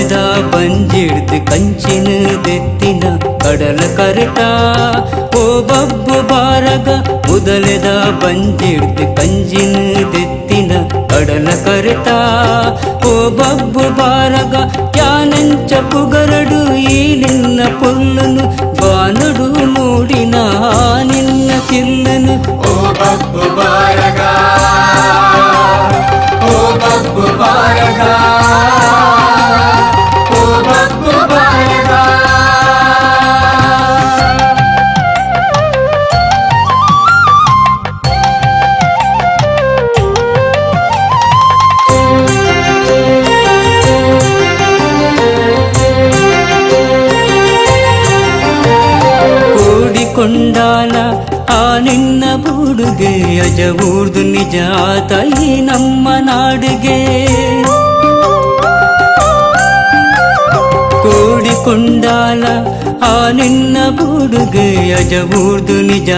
ಮುದಲೆದ ಬಂಜಿಡ್ದು ಕಂಚಿನ ದೆತ್ತಿನ ಕಡಲ ಕರೆತ ಓ ಬಬ್ಬು ಬಾರಗ. ಮುದಲೆದ ಬಂಜಿಡ್ದು ಕಂಜಿನ ದೆತ್ತಿನ ಕಡಲ ಕರೆತ ಓ ಬಬ್ಬು ಬಾರಗ. ಯಾನಂಚ ಪುಗರಡು ಈ ನಿನ್ನ ಪೊಲ್ಲನು ಬಾನುಡು ಮೂಡಿನ ನಿನ್ನ ತಿಲ್ಲನು. ಓ ಬಬ್ಬು ಬಾರಗ, ಓ ಬಬ್ಬು ಬಾರಗ, ಓ ಬಬ್ಬು ಬಾರಗ. ಕೋಡಿಕೊಂಡಾಲ ಆ ನಿನ್ನ ಬೂಡುಗೆ ಅಜವೂರ್ದು ನಿಜ ತಾಯಿ ನಮ್ಮ ನಾಡಿಗೆ. ಕೋಡಿಕೊಂಡಾಲ ಆ ನಿನ್ನ ಬೂಡುಗೆ ಅಜವೂರ್ದು ನಿಜ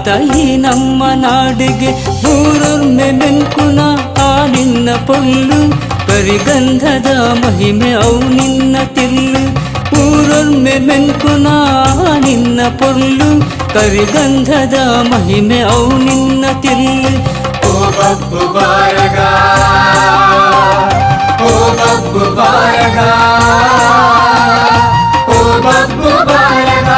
ತಾಯಿ ನಮ್ಮ ನಾಡಿಗೆ. ಊರೊಮ್ಮೆ ಮೆಂಕುನ ಆ ನಿನ್ನ ಪೊಲ್ಲು ಕರಿಗಂಧದ ಮಹಿಮೆ ಅವು ನಿನ್ನ ತಿಲ್ಲು. ಊರೊಮ್ಮೆ ಮೆಂಕುನ ನಿನ್ನ ಪೊಲ್ಲು ಕರಿಗಂಧದ ಮಹಿಮೆ ಅವು ನಿನ್ನ ತಿಲ್ಲು. ಓ ಬಬ್ಬು ಬಾರಗ, ಓ ಬಬ್ಬು ಬಾರಗ, ಓ ಬಬ್ಬು ಬಾರಗ.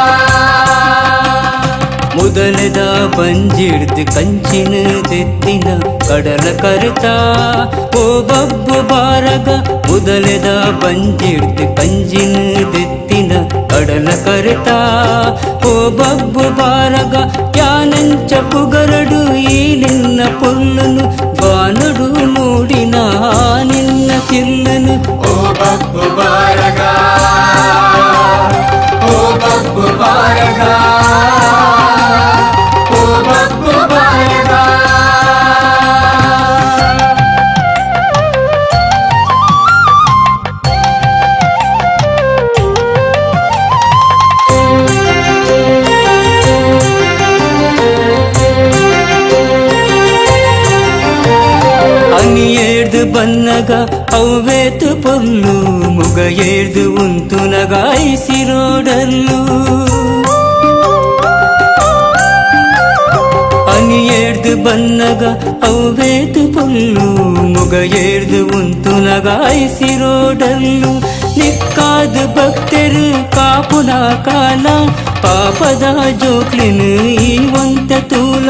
ಮುದಲೆದ ಬಂಜಿಡ್ದು ಕಂಚಿನ ದೆತ್ತಿನ ಕಡಲ ಕರೆತ ಓ ಬಬ್ಬು ಬಾರಗ. ಮುದಲೆದ ಬಂಜಿಡ್ದು ಕಂಜಿನ ದೆತ್ತಿನ ಕಡಲ ಕರೆತ ಓ ಬಬ್ಬು ಬಾರಗ. ಯಾನಂಚ ಪುಗರಡು ಈ ನಿನ್ನ ಪೊಲ್ಲನು ಬಾನುಡು ಮೂಡಿನ ನಿನ್ನ ತಿಲ್ಲನು. ಓ ಬಬ್ಬು ಬಾರಗ, ಓ ಬಬ್ಬು ಬಾರಗ, ಓ ಬಬ್ಬು ಬಾರಗ. ಅನಿಯೇರ್ದು ಬನ್ನಗ ಅವ್ವೇತು ಪೊಲ್ಲು ಮುಗ ಏರ್ದು ಉಂತುನಗ ಐಸಿರೋಡಲ್ಲು. ಅನಿಯೇರ್ದು ಬನ್ನಗ ಅವ್ವೇತು ಪೊಲ್ಲು ಮುಗ ಏರ್ದು ಉಂತುನಗ ಐಸಿರೋಡಲ್ಲು. ನಿಕ್ಕಾದ ಭಕ್ತರು ಕಾಪುನ ಕಾಲ ಪಾಪದ ಜೋಕ್ಲಿನ ಈ ಒಂತ ತೂಲ.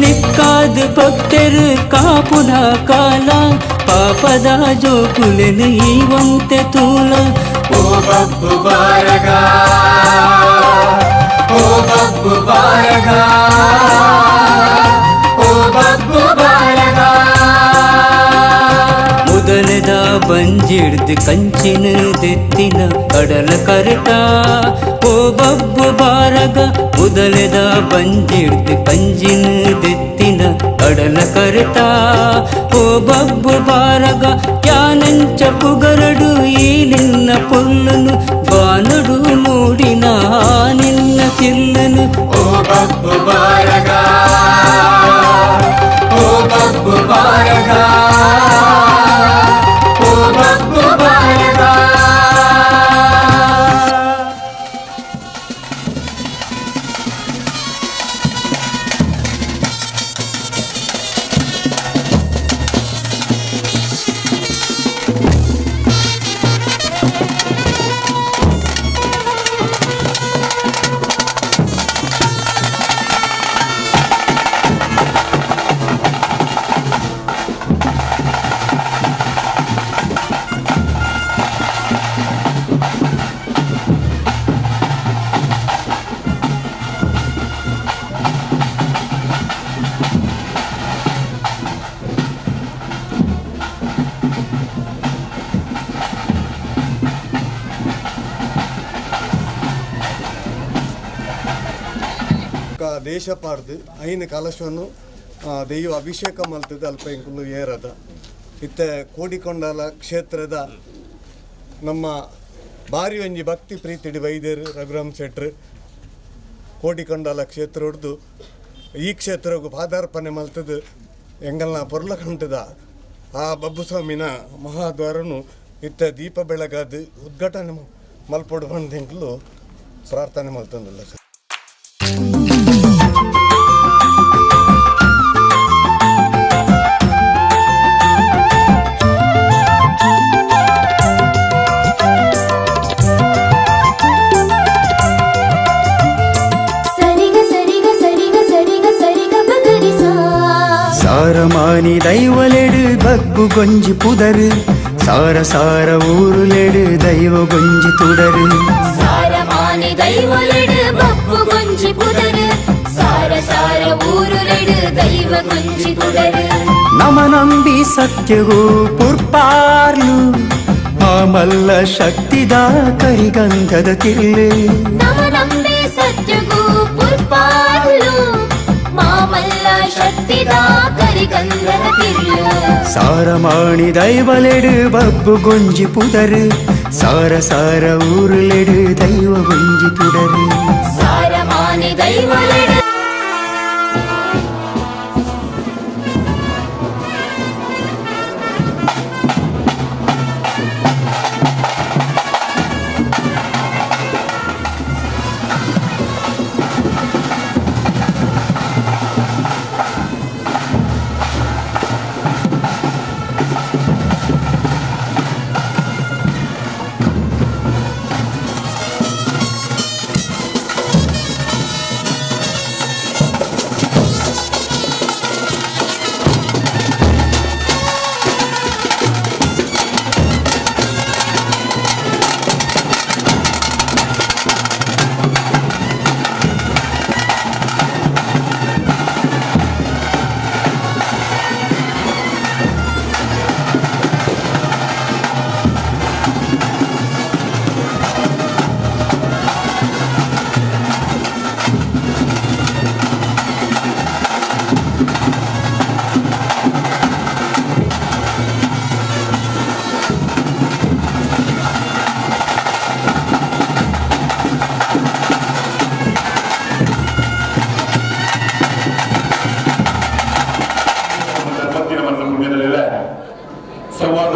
ನಿಕ್ಕಾದ ಭಕ್ತರು ಕಾಪುನ ಕಾಲ ಪಾಪದ ಜೋಕುಲಿನ ಈ ಒಂತೆ ತೂಲ. ಓ ಬಬ್ಬು ಬಾರಗ, ಓ ಬಬ್ಬು ಬಾರಗ, ಓ ಬಬ್ಬು ಬಾರಗ. ಮುದಲೆದ ಬಂಜಿಡ್ದು ಕಂಚಿನ ದೆತ್ತಿನ ಕಡಲ ಕರೆತ ಓ ಬಬ್ಬು ಬಾರಗ. ಮುದಲೆದ ಬಂಜಿಡ್ದು ಕಂಜಿನ ದೆತ್ತಿನ ಕಡಲ ಕರೆತ ಓ ಬಬ್ಬು ಬಾರಗ. ಯಾನಂಚ ಪುಗರಡು ಈ ನಿನ್ನ ಪೊಲ್ಲನು ಬಾನುಡು ಮೂಡಿನ ನಿನ್ನ ತಿಲ್ಲನು. ಓ ಬಬ್ಬು ಬಾರಗ, ಓ ಬಬ್ಬು ಬಾರಗ, ಓ ಬಬ್ಬು ಬಾರಗ. ದೇಶ ಪಾಡ್ದು ಐನು ಕಲಶವನ್ನು ದೈವ ಅಭಿಷೇಕ ಮಲ್ತದ ಅಲ್ಪ ಇಂಕುಲು ಏರದ ಇತ್ತೆ ಕೋಡಿಕೊಂಡಾಲ ಕ್ಷೇತ್ರದ ನಮ್ಮ ಬಾರಿ ಒಂಜಿ ಭಕ್ತಿ ಪ್ರೀತಿಡಿ ವೈದ್ಯರು ರಘುರಾಮ್ ಶೆಟ್ರು ಕೋಡಿಕೊಂಡಾಲ ಕ್ಷೇತ್ರ ಹೊಡೆದು ಈ ಕ್ಷೇತ್ರಗೂ ಪಾದಾರ್ಪಣೆ ಮಲ್ತದು ಎಂಗಲ್ನ ಪೊರ್ಲಕಂಟದ ಆ ಬಬ್ಬುಸ್ವಾಮಿನ ಮಹಾದ್ವಾರನು ಇತ್ತ ದೀಪ ಬೆಳಗಾದ ಉದ್ಘಾಟನೆ ಮಲ್ಪೊಡು ಬಂದೆಂಕ್ಲು ಪ್ರಾರ್ಥನೆ ಮಲ್ತೊಂದುಲ್ಲ ಸರ್. ಸಾರಮಾನಿ ದೈವಲೆಡು ಬಗ್ಗು ಗೊಂಜಿ ಪುದರು ಸಾರ ಸಾರ ಊರುಲೆಡು ದೈವ ಗೊಂಜಿ ತುಡರು ಸಾರಮಾನಿ ದೈವಲೆಡು ಬಗ್ಗು ಗೊಂಜಿ ಪುದರು ಸಾರ ಸಾರ ಊರುಲೆಡು ದೈವ ಗೊಂಜಿ ತುಡರು ನಮ ನಂಬಿ ಸತ್ಯಗೂ ಪುರ್ಪಾರ್ಲು ಮಾಮಲ್ಲ ಶಕ್ತಿದ ಕರಿಗಂಧದ ತಿರ್ಲು ನಮ ನಂಬಿ ಸತ್ಯಗೂ ಪುರ್ಪಾರ್ಲು ಮಾಮಲ್ಲ ಶಕ್ತಿದ ಕರಿಗಂಧದ ತಿರ್ಲು ಸಾರಮಾಣಿ ದೈವಲೆಡು ಬಬ್ಬು ಗೊಂಜಿ ಪುದರು ಸಾರ ಸಾರ ಊರುಲೆಡು ದೈವ ಗೊಂಜಿ ತುಡರು ಸಾರಮಾನಿ ದೈವಲೆಡು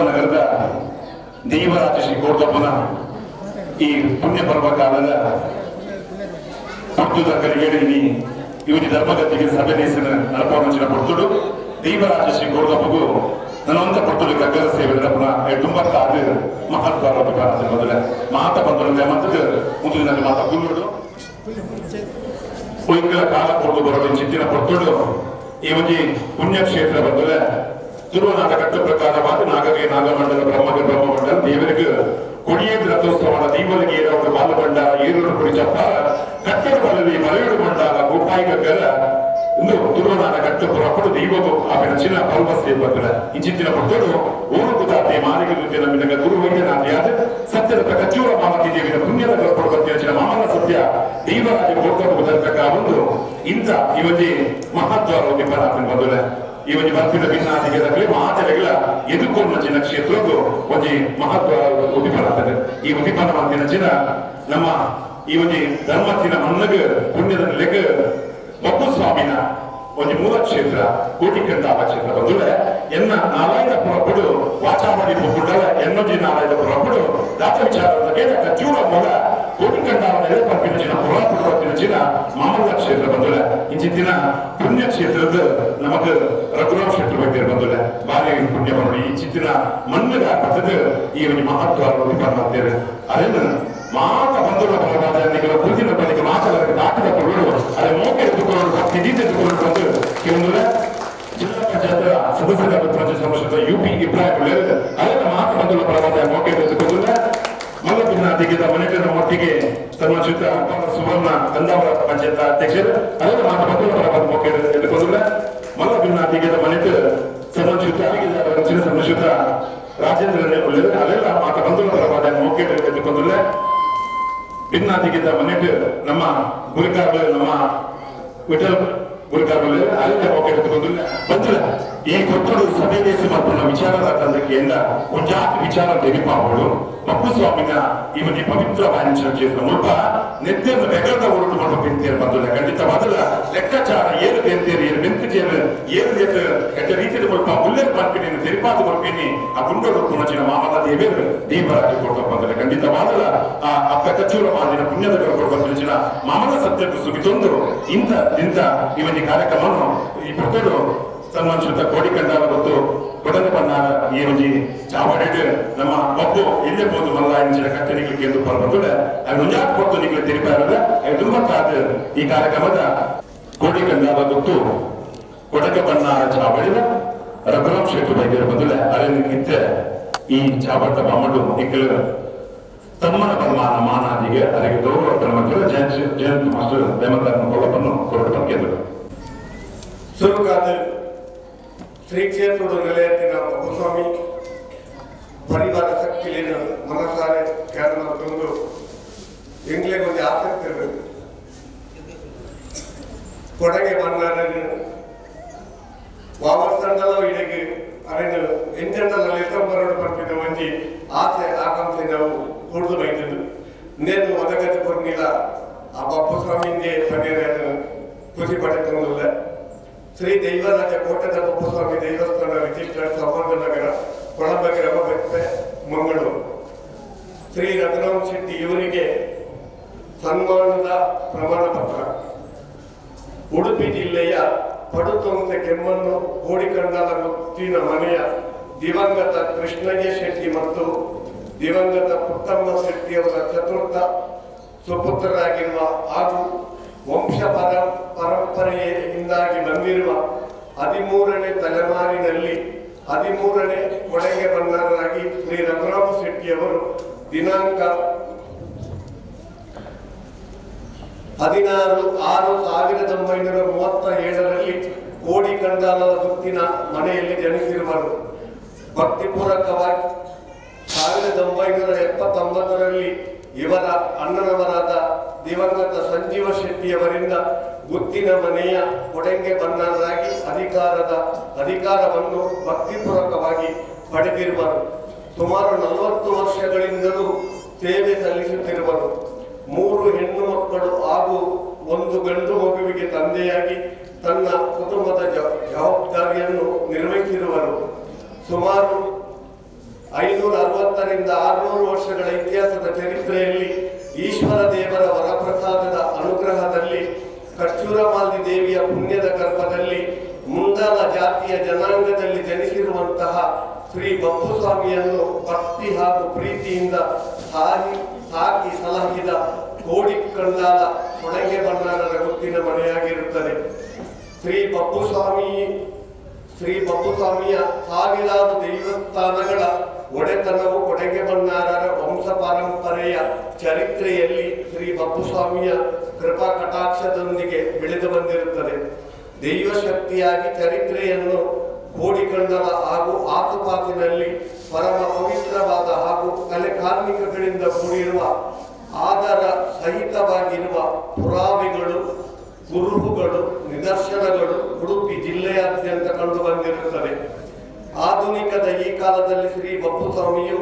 ನಗರದ ದೇವರಾಜ ಶ್ರೀ ಕೋಟಪ್ಪನ ಈ ಪುಣ್ಯ ಪರ್ವ ಕಾಲದ ಪುಟ್ಟದ ಕರಿಗೇಡಿ ಇವನಿ ಧರ್ಮಗತಿಗೆ ಸಭೆ ದೇಶನ ನಡಪವನ ಪುಟ್ಟುಡು ದೇವರಾಜ ಶ್ರೀ ಕೋಟಪ್ಪಗೂ ನನ್ನೊಂದ ಪುಟ್ಟುಡು ಕಗ್ಗರ ಸೇವೆ ನಡಪನ ತುಂಬಾ ಕಾದು ಮಹತ್ವ ಮೊದಲ ಮಾತ ಬಂದ ಮತ್ತು ಮುಂದಿನ ಮಾತ ಕುಲ್ಲುಡು ಒಯ್ಕಲ ಕಾಲ ಕೊಟ್ಟು ಬರೋದು ಚಿತ್ತಿನ ಪುಟ್ಟುಡು ಈ ಒಂದು ಪುಣ್ಯಕ್ಷೇತ್ರ ಬಂದರೆ ತುರುವನಾದ ಕಟ್ಟು ಪ್ರಕಾರವಾದ ನಾಗಗೆ ನಾಗಮಂಡಲ ಬ್ರಹ್ಮಗೆ ಬ್ರಹ್ಮಮಂಡಲ ದೇವರಿಗೆ ಕೊಡಿಯೇದು ರಥೋತ್ಸವನ ದೀವಲಿಗೆ ಏರವರು ಬಾಲಬಂಡ ಏರೂರು ಕುಡಿಚಪ್ಪ ಕಟ್ಟಡ ಬಲದಿ ಮಲೆಯೂರು ಮಂಡಲ ಗೋಪಾಯಿ ಗಗ್ಗರ ಇಂದು ತುರುವನಾದ ಕಟ್ಟು ಪುರಪಡು ದೈವಗೂ ಆಪಿನ ಚಿನ್ನ ಪರ್ವಸ್ಥೆ ಬಂದರೆ ಇಂಚಿತ್ತಿನ ಪುಟ್ಟರು ಊರು ಕುದಾತೆ ಮಾರಿಗೆ ನಮ್ಮಿನ ಗುರು ವೈದ್ಯನಾಥಿಯಾದ ಸತ್ಯದ ಕಚ್ಚೂರ ಮಾಲತಿ ದೇವಿನ ಪುಣ್ಯದ ಕರ್ಪಡು ಬತ್ತಿನ ಚಿನ್ನ ಮಾಮನ ಸತ್ಯ ದೈವರಾಜ ಕೋಟು ಒಂದು ಇಂಥ ಇವತ್ತಿ ಮಹತ್ವ ಉದ್ದೀಪನಾಥನ ಬಂದರೆ ಈ ಒಂದು ಬರ್ಪಿನ ಭಿನ್ನಾದಿಗೆ ತಕ್ಕಲೆ ಮಾತೆರೆಗಳ ಎದುಕೊಂಡ ಚಿನ್ನ ಕ್ಷೇತ್ರಕ್ಕೂ ಒಂದು ಮಹತ್ವ ಉದ್ದೀಪನಾಗ್ತದೆ. ಈ ಉದ್ದೀಪನ ಮಾತಿನ ಚಿನ್ನ ನಮ್ಮ ಈ ಒಂದು ಧರ್ಮತ್ತಿನ ಮಣ್ಣಗೆ ಪುಣ್ಯದ ನೆಲೆಗೆ ಬಪ್ಪು ಸ್ವಾಮಿನ ಒಂದು ಮೂಲ ಕ್ಷೇತ್ರ ಕೋಟಿಕಂಡಾಲ ಕ್ಷೇತ್ರ ಬಂದ್ರೆ ಎನ್ನ ನಾರಾಯಣ ಪುರಪಡು ವಾಚಾಮಣಿ ಪುಟ್ಟಲ ಎನ್ನೊಜಿ ನಾರಾಯಣ ಪುರಪಡು ದಾತ ವಿಚಾರ ಕಚ್ಚೂರ ಮೂಲ ಕೋಟಿಕಂಡಾಲ ನೆಲೆ ಪರ್ಪಿನ ಚಿನ್ನ ಪುರಪಡು ಪರ್ಪಿನ ಚಿನ್ನ ಮಾಮೂಲ ಕ್ಷೇತ್ರ ಬಂದ್ರೆ ಇಂಚಿತ್ತಿನ ಪುಣ್ಯ ಕ್ಷೇತ್ರದ ನಮಗ ರಘುರಾಮ್ ಶೆಟ್ಟರ್ ಬಗ್ಗೆ ಬಂದ್ರೆ ಬಾರಿ ಪುಣ್ಯ ಬಂದು ಈ ಚಿತ್ತಿನ ಮಣ್ಣಿಗೆ ಆಗ್ತದೆ ಈ ಒಂದು ಮಹತ್ವ ಮಾಡ್ತೇವೆ. ಅದನ್ನು ಮಾತ ಬಂಧುಗಳ ಪರವಾದ ನಿಗಳ ಗುರುತಿನ ಬಳಿಕ ಮಾತುಗಳಿಗೆ ದಾಖಲೆ ಕೊಡಲು ಅದೇ ಮೋಕೆ ಎತ್ತುಕೊಳ್ಳಲು ಭಕ್ತಿ ಎತ್ತುಕೊಳ್ಳಲು ಬಂದು ಕೆಲವೊಂದು ಜಿಲ್ಲಾ ಪಂಚಾಯತ್ ಸದಸ್ಯರ ಪಂಚಾಯತ್ ಸಂಸ್ಥೆ ಯು ಪಿ ಇಬ್ರಾಹಿಂ ಅದನ್ನು ಮಾತು ಬಂಧುಗಳ ಪರವಾದ ಮೋಕೆ ಎತ್ತುಕೊಳ್ಳಲ್ಲ ಮಲ್ಲಪಿನ ತೆಗೆದ ಮನೆಗಳ ಒಟ್ಟಿಗೆ ಸನ್ಮಾನಿಸಿದ ಸುವರ್ಣ ಕಂದಾವರ ಪಂಚಾಯತ್ ಅಧ್ಯಕ್ಷರು ಅದನ್ನು ಮಾತು ಬಂಧುಗಳ ಪರವಾದ ಮೋಕೆ ಎತ್ತುಕೊಳ್ಳಲ್ಲ ಮಲ್ಲಪಿನ ತೆಗೆದ ಮನೆಗೆ ಸನ್ಮಾನಿಸಿದ ಸನ್ಮಾನಿಸಿದ ರಾಜೇಂದ್ರ ಅದೆಲ್ಲ ಮಾತ ಬಂಧುಗಳ ಪರವಾದ ಮೋಕೆ ಎತ್ತುಕೊಳ್ಳಲ್ಲ ಭಿನ್ನಾದಿಗಿದ್ದ ಮನೆಗೆ ನಮ್ಮ ಗುರುಕಾರ್ಗಳು ನಮ್ಮ ವಿಠಲ್ ಗುರುಕಾರ್ಗಳು ಅಲ್ಲೇ ಮೋಕೆ ಎತ್ತುಕೊಂಡಿಲ್ಲ ಬಂದಿಲ್ಲ. ಈ ಕೊತ್ತಡು ಸಭೆ ದೇಶ ಮತ್ತು ವಿಚಾರದ ತಂದಕ್ಕೆಯಿಂದ ಒಂಜಾತಿ ವಿಚಾರ ತೆರಿಪಾವಳು ಬಪ್ಪು ಸ್ವಾಮಿನ ಇವನಿ ಪವಿತ್ರ ವಾಣಿಜ್ಯ ಕ್ಷೇತ್ರ ಮುಲ್ಪ ನೆತ್ತೆಯನ್ನು ಬೆಗರದ ಉರುಟು ಮಾಡುವ ಬೆಂತಿಯರು ಬಂದಿಲ್ಲ. ಖಂಡಿತವಾದಲ್ಲ ಲೆಕ್ಕಾಚಾರ ಏರು ಬೆಂತಿಯರು ಏರು ಬೆಂತಿಯರು ಏರು ಎತ್ತು ಕೆಟ್ಟ ರೀತಿಯಲ್ಲಿ ಮುಲ್ಪ ಉಲ್ಲೇಖ ಮಾಡ್ತೀನಿ ತೆರಿಪಾದ ಕೊಡ್ತೀನಿ ಆ ಗುಂಡೋಡು ಪುನಚಿನ ಮಾಮಲ ದೇವೇರು ದೀಪರಾಜಿ ಕೊಡ್ತಾ ಬಂದಿಲ್ಲ. ಖಂಡಿತವಾದಲ್ಲ ಆ ಅಪ್ಪ ಕಚ್ಚೂರ ಮಾದಿನ ಪುಣ್ಯದ ಕೊಡುವ ತಿಳಿಸಿನ ಮಾಮಲ ಸತ್ಯಕ್ಕೆ ಸುಗಿತೊಂದು ಇಂಥ ಇಂಥ ಇವನಿ ಕಾರ್ಯಕ್ರಮವನ್ನು ಈ ಪುಸ್ತಕ ಸನ್ಮಾನಿಸಿದ ಕೋಡಿಕಂಡಾರ ಮತ್ತು ಕೊಡಗು ಬಣ್ಣಾರ ಈ ಒಂಜಿ ಚಾವಡಿಡ್ ನಮ್ಮ ಒಬ್ಬು ಎಲ್ಲೇ ಹೋದು ಮಲ್ಲಾಯಂಚಿನ ಕಟ್ಟಣಿಗಳಿಗೆ ಎಂದು ಬಂದುಡ ಅದು ಕೊಟ್ಟು ನಿಮಗೆ ತಿಳಿಪಾರದ ತುಂಬಾ ಈ ಕಾರ್ಯಕ್ರಮದ ಕೋಡಿಕಂಡಾರ ಗೊತ್ತು ಕೊಡಗ ಬಣ್ಣಾರ ಚಾವಡಿದ ರಘುರಾಮ್ ಶೆಟ್ಟಿ ವೈದ್ಯರ ಬದಲ ಅರೆ ಈ ಚಾವಟ ಬಾಮಡು ನಿಖಲು ತಮ್ಮನ ಬಲಮಾನ ಮಾನಾದಿಗೆ ಅದಕ್ಕೆ ಗೌರವ ಮಕ್ಕಳು ಜಯಂತ್ ಜಯಂತ್ ಮಾಸ್ಟರ್ ದೇಮತಾರನ ಕೊಲ್ಲವನ್ನು ಕೊರಡು ಕೇಂದ್ರ ಸುರುಕಾದ ಶ್ರೀ ಕ್ಷೇತ್ರದ ನಿಲಯತ್ತಿನ ಬಪ್ಪುಸ್ವಾಮಿ ಪರಿವಾರ ಶಕ್ತಿಲಿನ ಮನಸಾರೆ ಕೇರಳ ತಂದು ಎಂಗ್ಲಿಗೆ ಒಂದು ಆಸಕ್ತಿ ಇರಬೇಕು. ಕೊಡಗೆ ಬಣ್ಣಾರನ್ನು ವಾವರ್ಸಂಡಲ ಇಡಗೆ ಅರೆನು ಎಂಜಂಡಲ ಎತ್ತಂಬರೋಡು ಪರ್ಪಿನ ಒಂಜಿ ಆಸೆ ಆಕಾಂಕ್ಷೆ ನಾವು ಕೂಡ್ದು ಬೈತದ್ದು ನೇನು ಒದಗತಿ ಕೊರ್ನಿಲ್ಲ ಆ ಬಪ್ಪುಸ್ವಾಮಿಂದೇ ಪನ್ನೇರನ್ನು ಖುಷಿ ಪಡೆತಂದಿಲ್ಲ. ಶ್ರೀ ದೈವರಾಜ ಕೋಟದ ಬಪ್ಪುಸ್ವಾಮಿ ದೇವಸ್ಥಾನ ರಿಜಿಸ್ಟರ್ಡ್ ಸೌಹಾರ್ದ ನಗರ ಕೊಳಂಬ ಗ್ರಾಮ ಬೆಪ್ಪೆ ಮಂಗಳೂರು. ಶ್ರೀ ರಘುರಾಮ್ ಶೆಟ್ಟಿ ಇವರಿಗೆ ಸನ್ಮಾನದ ಪ್ರಮಾಣ ಪತ್ರ. ಉಡುಪಿ ಜಿಲ್ಲೆಯ ಪಡುತೊಂತೆ ಕೆಮ್ಮನ್ನು ಕೋಡಿಕಂಡಾಲ ಗುತ್ತಿನ ಮನೆಯ ದಿವಂಗತ ಕೃಷ್ಣಯ್ಯ ಶೆಟ್ಟಿ ಮತ್ತು ದಿವಂಗತ ಪುಟ್ಟಮ್ಮ ಶೆಟ್ಟಿಯವರ ಚತುರ್ಥ ಸುಪುತ್ರರಾಗಿರುವ ಹಾಗೂ ವಂಶ ಪರಂಪರೆಯಿಂದಾಗಿ ಬಂದಿರುವ 13ನೇ ತಲೆಮಾರಿನಲ್ಲಿ 13ನೇ ಕೊಡಗೆ ಬಣ್ಣಾರರಾಗಿ ಶ್ರೀ ರಘುರಾಮ ಶೆಟ್ಟಿಯವರು ದಿನಾಂಕ 16/6/1937ರಲ್ಲಿ ಕೋಡಿಕಂಡಾಲ ಗುತ್ತಿನ ಮನೆಯಲ್ಲಿ ಜನಿಸಿರುವರು. ಭಕ್ತಿಪೂರ್ವಕವಾಗಿ 1979ರಲ್ಲಿ ಇವರ ಅಣ್ಣನವರಾದ ದಿವಂಗತ ಸಂಜೀವ ಶೆಟ್ಟಿಯವರಿಂದ ಗುತ್ತಿನ ಮನೆಯ ಕೊಡಂಗೆ ಬಣ್ಣಾರರಾಗಿ ಅಧಿಕಾರವನ್ನು ಭಕ್ತಿಪೂರ್ವಕವಾಗಿ ಪಡೆದಿರುವರು. ಸುಮಾರು 40 ವರ್ಷಗಳಿಂದಲೂ ಸೇವೆ ಸಲ್ಲಿಸುತ್ತಿರುವರು. 3 ಹೆಣ್ಣು ಮಕ್ಕಳು ಹಾಗೂ 1 ಗಂಡು ಮಗುವಿಗೆ ತಂದೆಯಾಗಿ ತನ್ನ ಕುಟುಂಬದ ಜವಾಬ್ದಾರಿಯನ್ನು ನಿರ್ವಹಿಸಿರುವರು. ಸುಮಾರು 560 ರಿಂದ 600 ವರ್ಷಗಳ ಇತಿಹಾಸದ ಚರಿತ್ರೆಯಲ್ಲಿ ಈಶ್ವರ ದೇವರ ವರಪ್ರಸಾದದ ಅನುಗ್ರಹದಲ್ಲಿ ಕಚ್ಚೂರಮಾಲ್ದಿ ದೇವಿಯ ಪುಣ್ಯದ ಗರ್ಭದಲ್ಲಿ ಮುಂಡಾಲ ಜಾತಿಯ ಜನಾಂಗದಲ್ಲಿ ಜನಿಸಿರುವಂತಹ ಶ್ರೀ ಬಪ್ಪುಸ್ವಾಮಿಯನ್ನು ಭಕ್ತಿ ಹಾಗೂ ಪ್ರೀತಿಯಿಂದ ಸಾಕಿ ಸಲಹಿದ ಕೋಡಿಕಂಡಾಲ ಕೊಡಗೆ ಬಣ್ಣಾರರ ಗುತ್ತಿನ ಮನೆಯಾಗಿರುತ್ತದೆ. ಶ್ರೀ ಬಪ್ಪುಸ್ವಾಮಿಯ ಸಾವಿರಾರು ದೇವಸ್ಥಾನಗಳ ಒಡೆತನವು ಕೊಡಗೆ ಬಣ್ಣಾರರ ವಂಶ ಪಾರಂಪರೆಯ ಚರಿತ್ರೆಯಲ್ಲಿ ಶ್ರೀ ಬಪ್ಪುಸ್ವಾಮಿಯ ಕೃಪಾ ಕಟಾಕ್ಷದೊಂದಿಗೆ ಬೆಳೆದು ಬಂದಿರುತ್ತದೆ. ದೈವಶಕ್ತಿಯಾಗಿ ಚರಿತ್ರೆಯನ್ನು ಕೋಡಿಕಂಡಲ ಹಾಗೂ ಆಸುಪಾಸಿನಲ್ಲಿ ಪರಮ ಪವಿತ್ರವಾದ ಹಾಗೂ ಕಲೆ ಕಾರ್ಮಿಕಗಳಿಂದ ಕೂಡಿರುವ ಆಧಾರ ಸಹಿತವಾಗಿರುವ ಪುರಾವೆಗಳು, ಕುರುಹುಗಳು, ನಿದರ್ಶನಗಳು ಉಡುಪಿ ಜಿಲ್ಲೆಯಾದ್ಯಂತ ಕಂಡು ಬಂದಿರುತ್ತದೆ. ಆಧುನಿಕದ ಈ ಕಾಲದಲ್ಲಿ ಶ್ರೀ ಬಪ್ಪುಸ್ವಾಮಿಯು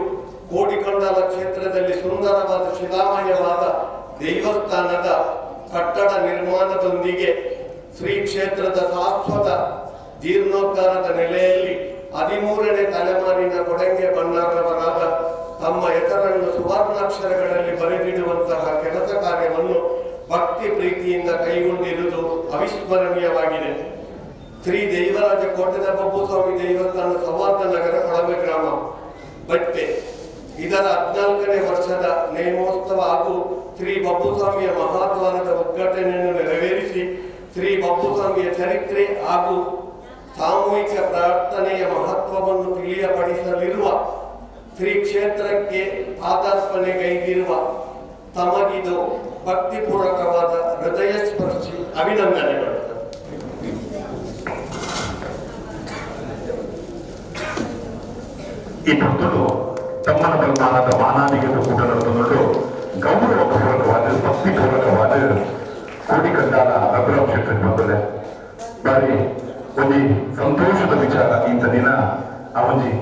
ಕೋಡಿಕಂಡಲ ಕ್ಷೇತ್ರದಲ್ಲಿ ಸುಂದರವಾದ ಶಿಲಾಮಯವಾದ ದೇವಸ್ಥಾನದ ಕಟ್ಟಡ ನಿರ್ಮಾಣದೊಂದಿಗೆ ಶ್ರೀ ಕ್ಷೇತ್ರದ ಶಾಶ್ವತ ಜೀರ್ಣೋದ್ಧಾರದ ನೆಲೆಯಲ್ಲಿ 13ನೇ ತಲೆಮಾರಿನ ಕೊಡಂಗೆ ಬಣ್ಣಾರವರಾದ ತಮ್ಮ ಹೆಸರನ್ನು ಸುವರ್ಣಾಕ್ಷರಗಳಲ್ಲಿ ಬರೆದಿಡುವಂತಹ ಕೆಲಸ ಕಾರ್ಯವನ್ನು ಭಕ್ತಿ ಪ್ರೀತಿಯಿಂದ ಕೈಗೊಂಡಿರುವುದು ಅವಿಸ್ಮರಣೀಯವಾಗಿದೆ. ಶ್ರೀ ದೇವರಾಜ ಕೋಟೆದ ಬಪ್ಪುಸ್ವಾಮಿ ದೇವಸ್ಥಾನ ಸೌಹಾರ್ದ ನಗರ ಕೊಳವೆ ಗ್ರಾಮ ಬಟ್ಟೆ ಇದರ 14ನೇ ವರ್ಷದ ನೇಮೋತ್ಸವ ಹಾಗೂ ಶ್ರೀ ಬಪ್ಪುಸ್ವಾಮಿಯ ಮಹಾದ್ವಾರದ ಉದ್ಘಾಟನೆಯನ್ನು ನೆರವೇರಿಸಿ ಶ್ರೀ ಬಪ್ಪುಸ್ವಾಮಿಯ ಚರಿತ್ರೆ ಹಾಗೂ ಸಾಮೂಹಿಕ ಪ್ರಾರ್ಥನೆಯ ಮಹತ್ವವನ್ನು ತಿಳಿಯಪಡಿಸಲಿರುವ ಶ್ರೀ ಕ್ಷೇತ್ರಕ್ಕೆ ಪಾದಾರ್ಪಣೆಗೈದಿರುವ ತಮಗಿದು ಭಕ್ತಿಪೂರ್ವಕವಾದ ಹೃದಯ ಸ್ಪರ್ಶಿ ಅಭಿನಂದನೆಗಳು. ಈ ಭಕ್ತರು ತಮ್ಮನ ಬಲಮಾನದ ಮಾನಾದಿಗೆ ಕೂಟ ನಡೆದುಕೊಂಡು ಗೌರವಪೂರ್ವಕವಾದ ಭಕ್ತಿಪೂರ್ವಕವಾದ ಕೋಡಿಕಂಡಾಲ ರಘುರಾಮ್ ಶೆಟ್ಟರ್ ಬಂದರೆ ಬಾರಿ ಒಂಜಿ ಸಂತೋಷದ ವಿಚಾರ ಇಂಥ ದಿನ ಆ ಒಂಜಿ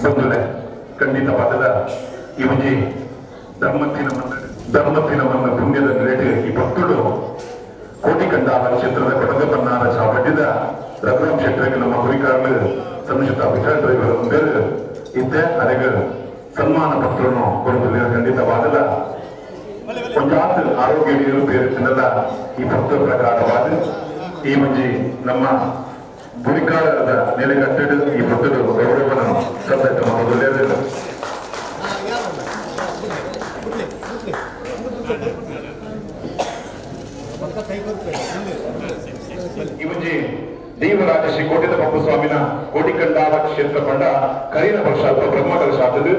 ಬಂಧುಗಳೇ, ಖಂಡಿತವಾದ ಈ ಒಂಜಿ ಧರ್ಮತ್ತಿನ ಮನ್ನ ಪುಣ್ಯದ ನೆಲೆಟ್ ಈ ಭಕ್ತರು ಕೋಟಿಕಂಡಾಲ ಕ್ಷೇತ್ರದ ಕೊಡಗಬನ್ನಾರ ಚಾವಟ್ಟಿದ ರಘುರಾಮ್ ಶೆಟ್ಟರಿಗೆ ನಮ್ಮ ಗುರಿಕಾರರು ಸನ್ನಿಹಿತ ವಿಠಲ್ ಡ್ರೈವರ್ ಬೇರೆ ಇದ್ದೆ ಅದಕ್ಕೆ ಸನ್ಮಾನ ಪತ್ರವನ್ನು ಕೊಡುವುದಿಲ್ಲ. ಖಂಡಿತವಾದಲ್ಲ ಒಂಜಾತ್ ಆರೋಗ್ಯ ಬೇರೆ ಈ ಭಕ್ತರ ಪ್ರಕಾರವಾದ ಈ ಒಂಜಿ ನಮ್ಮ ಗುರಿಕಾರದ ನೆಲೆಗಟ್ಟೆಡು ಈ ಭಕ್ತರು ಗೌರವವನ್ನು ಸಂದರ್ಭ ಮಾಡುವುದಿಲ್ಲ. ಈ ಒಂಜಿ ದೇವರಾಜ ಶ್ರೀ ಕೋಟಿದ ಬಪ್ಪು ಸ್ವಾಮಿನ ಕೋಟಿಕಂಡಾಲ ಕ್ಷೇತ್ರ ಪಂಡ ಕರಿನ ವರ್ಷ ಅಥವಾ ಬ್ರಹ್ಮಕಲಶ ಆತದು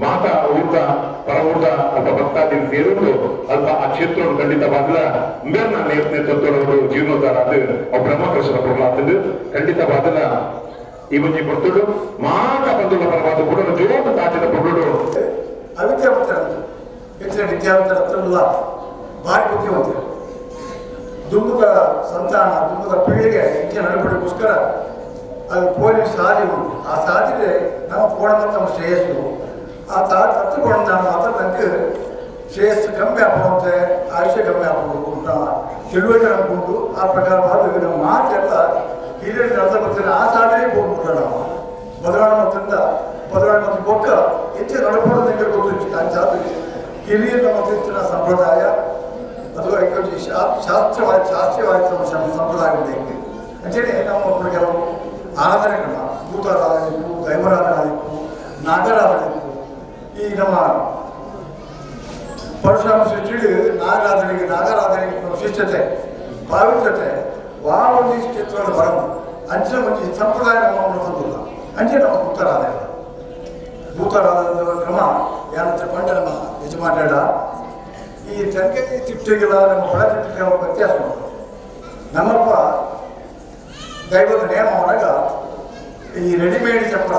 ಮಾತಾ ಊರ್ದ ಪರವೂರ್ದ ಅಲ್ಪ ಭಕ್ತಾದಿ ಸೇರುವುದು ಅಲ್ಪ ಆ ಕ್ಷೇತ್ರವನ್ನು ಖಂಡಿತವಾದ ಮೇರ್ನ ನೇತೃತ್ವದವರು ಜೀರ್ಣೋದ್ಧಾರ ಆದ ಬ್ರಹ್ಮಕಲಶದ ಪೊರುಳಾತದು. ಖಂಡಿತವಾದ ಈ ಒಂಜಿ ಪೊರ್ತುಡು ಮಾತಾ ಬಂಧುಗಳ ಪರವಾದ ಕೂಡ ಜೋರು ತಾಟಿದ ಪೊರುಳು ಅವಿದ್ಯಾವಂತರ ಹೆಚ್ಚಿನ ವಿದ್ಯಾವಂತರ ಹತ್ರಲ್ಲ, ಭಾರಿ ಬುದ್ಧಿವಂತರು. ದುಂಬುದ ಸಂತಾನ ದುಂಬುದ ಪೀಳಿಗೆ ಹೆಚ್ಚಿನ ನಡವಳಿಕೆಗೋಸ್ಕರ ಅದು ಪೋಲಿನ ಸಾಧಿ ಉಂಟು. ಆ ಸಾಧಿಗೆ ನಮ್ಮ ಕೋಣ ಮತ್ತು ನಮ್ಮ ಶ್ರೇಯಸ್ಸು ಆ ತತ್ತುಕೊಂಡ ಮಾತ್ರ ನನಗೆ ಶ್ರೇಯಸ್ಸು ಕಮ್ಮಿ ಆಗುವಂತೆ ಆಯುಷ್ಯ ಕಮ್ಮಿ ಆಗ್ಬೋದು ಅಂತ ತಿಳುವಳಿಕೆ ನಮ್ಗುಂಟು. ಆ ಪ್ರಕಾರವಾದ ನಮ್ಮ ಮಾತೆಲ್ಲ ಹಿರಿಯರು ನಡೆದ ಬರ್ತಾರೆ, ಆ ಸಾಧನೆ ಹೋಗ್ಬಿಟ್ರೆ ನಾವು ಬದಲಾವಣೆ ಮತ್ತಿಂದ ಬದಲಾವಣೆ ಮತ್ತು ಬೊಕ್ಕ ಹೆಚ್ಚಿನ ನಡ್ಕೊಳ್ಳೋದಕ್ಕೆ ಗೊತ್ತು. ಅಂಚಾದ ಹಿರಿಯರ ನಮ್ಮ ಹೆಚ್ಚಿನ ಸಂಪ್ರದಾಯ ಅಥವಾ ಶಾಸ್ತ್ರವಾದ ಶಾಸ್ತ್ರೀಯವಾದ ಸಂಪ್ರದಾಯ ಇದೆ. ಅಂಚನೆ ನಮ್ಮ ಕೆಲವು ಆರಾಧನೆ ಕ್ರಮ ಭೂತಾರಾಧನೆ ಇತ್ತು, ದೈವರಾಧನೆ ಇತ್ತು, ನಾಗರಾಧನೆ ಇತ್ತು. ಈ ನಮ್ಮ ಪರಶುರಾಮ ಸೃಷ್ಟಿ ನಾಗರಾಧನೆಗೆ ನಾಗರಾಧನೆಗೆ ವಿಶಿಷ್ಟತೆ ಪಾವಿತ್ರತೆ ವಾವೊಂದು ಕ್ಷೇತ್ರವನ್ನು ಬರೋದು ಅಂಚಿನ ಒಂಜಿ ಸಂಪ್ರದಾಯ ನಮ್ಮ ತಂದಿಲ್ಲ. ಅಂಚೆ ನಮ್ಮ ಭೂತಾರಾಧನೆ ಭೂತಾರಾಧನೆ ಕ್ರಮ ಯಾರಂತ ಪಂಡ ನಮ್ಮ ಯಜಮಾನ ಈ ತೆಂಗೆ ತಿಟ್ಟಿಗೆಲ್ಲ ನಮ್ಮ ಹೊಳ ತಿಟ್ಟಿಗೆ ವ್ಯತ್ಯಾಸ ಉಂಟು. ನಮ್ಮಪ್ಪ ದೈವದ ನೇಮ ಒಳಗ ಈ ರೆಡಿಮೇಡ್ ಚಪ್ಪರ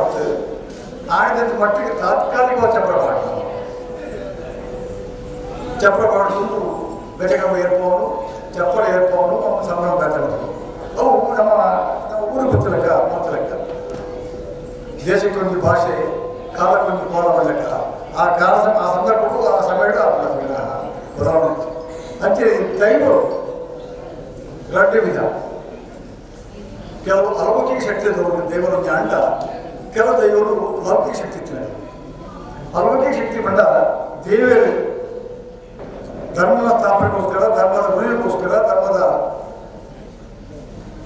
ಆಡಿದಂಥ ಮಟ್ಟಿಗೆ ತಾತ್ಕಾಲಿಕವಾಗಿ ಚಪ್ಪರ ಮಾಡ್ತಾರೆ. ಚಪ್ಪರ ಮಾಡೋದು ಬೆಟಕಂಬ ಏರ್ಪವನು ಚಪ್ಪರ ಏರ್ಪವನು ನಮ್ಮ ಸಂಭ್ರಮ ಬೇತಾಡ್ತಾರೆ. ಅವು ನಮ್ಮ ನಮ್ಮ ಊರು ಗೊತ್ತಿಲ್ಲಕ್ಕ ಮಾತಲಕ್ಕ ದೇಶಕ್ಕೊಂದು ಭಾಷೆ ಕಾಲಕ್ಕೊಂದು ಕೋಲ ಮಾಡಲಿಕ್ಕ ಆ ಕಾಲ ಆ ಸಂದರ್ಭಕ್ಕೂ ಆ ಸಮಯ ಬದಲಾವಣೆ. ಅಂಚೆ ದೈವರು ಎರಡು ವಿಧ, ಕೆಲವು ಅಲೌಕಿಕ ಶಕ್ತಿ ದೇವರು ಅಂಡ, ಕೆಲವು ದೈವರು ಲೌಕಿಕ ಶಕ್ತಿ ಇತ್ತು. ಅಲೌಕಿಕ ಶಕ್ತಿ ಬಂದ ದೇವರು ಧರ್ಮದ ಸ್ಥಾಪನೆಗೋಸ್ಕರ, ಧರ್ಮದ ಉಳಿಯೋಕ್ಕೋಸ್ಕರ, ಧರ್ಮದ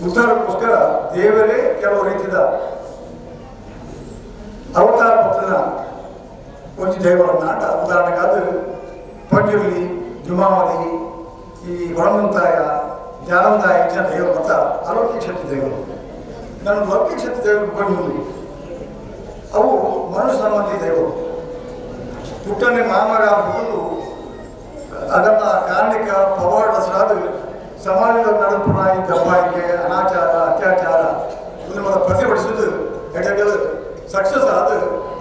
ಉದ್ಧಾರಕ್ಕೋಸ್ಕರ ದೇವರೇ ಕೆಲವು ರೀತಿಯ ಅವತಾರ ಪತ್ರನ ಒಂದು ದೈವರನ್ನ ಅಂಡ. ಉದಾಹರಣೆಗಾದ ಪಂಜುರ್ಲಿ, ಜುಮಾವಲಿ, ಈ ಹೊಳಮಂತಾಯ, ಜಾನಂದಾಯ ಹೆಚ್ಚಿನ ದೈವರು ಮತ್ತು ಅಲೌಕಿಕ ಶಕ್ತಿ ದೈವರು. ನಾನು ಲೌಕಿಕ ಶಕ್ತಿ ದೈವರು ಕೊಂಡು ಅವು ಮನುಷ್ಯ ಸಂಬಂಧಿ ದೈವರು. ಪುಟ್ಟನೆ ಮಾಮರ ಮೊದಲು ಅದನ್ನು ಕಾರಣಿಕ ಪವಾಡ ಸಾಧು ಸಮಾಜದ ನಡುಪುಣ ಈ ದಬ್ಬಾಳಿಕೆ, ಅನಾಚಾರ, ಅತ್ಯಾಚಾರ ಇದನ್ನು ಪ್ರತಿಭಟಿಸುವುದು ಯಾಕಂದರೆ ಸಕ್ಸಸ್ ಆದ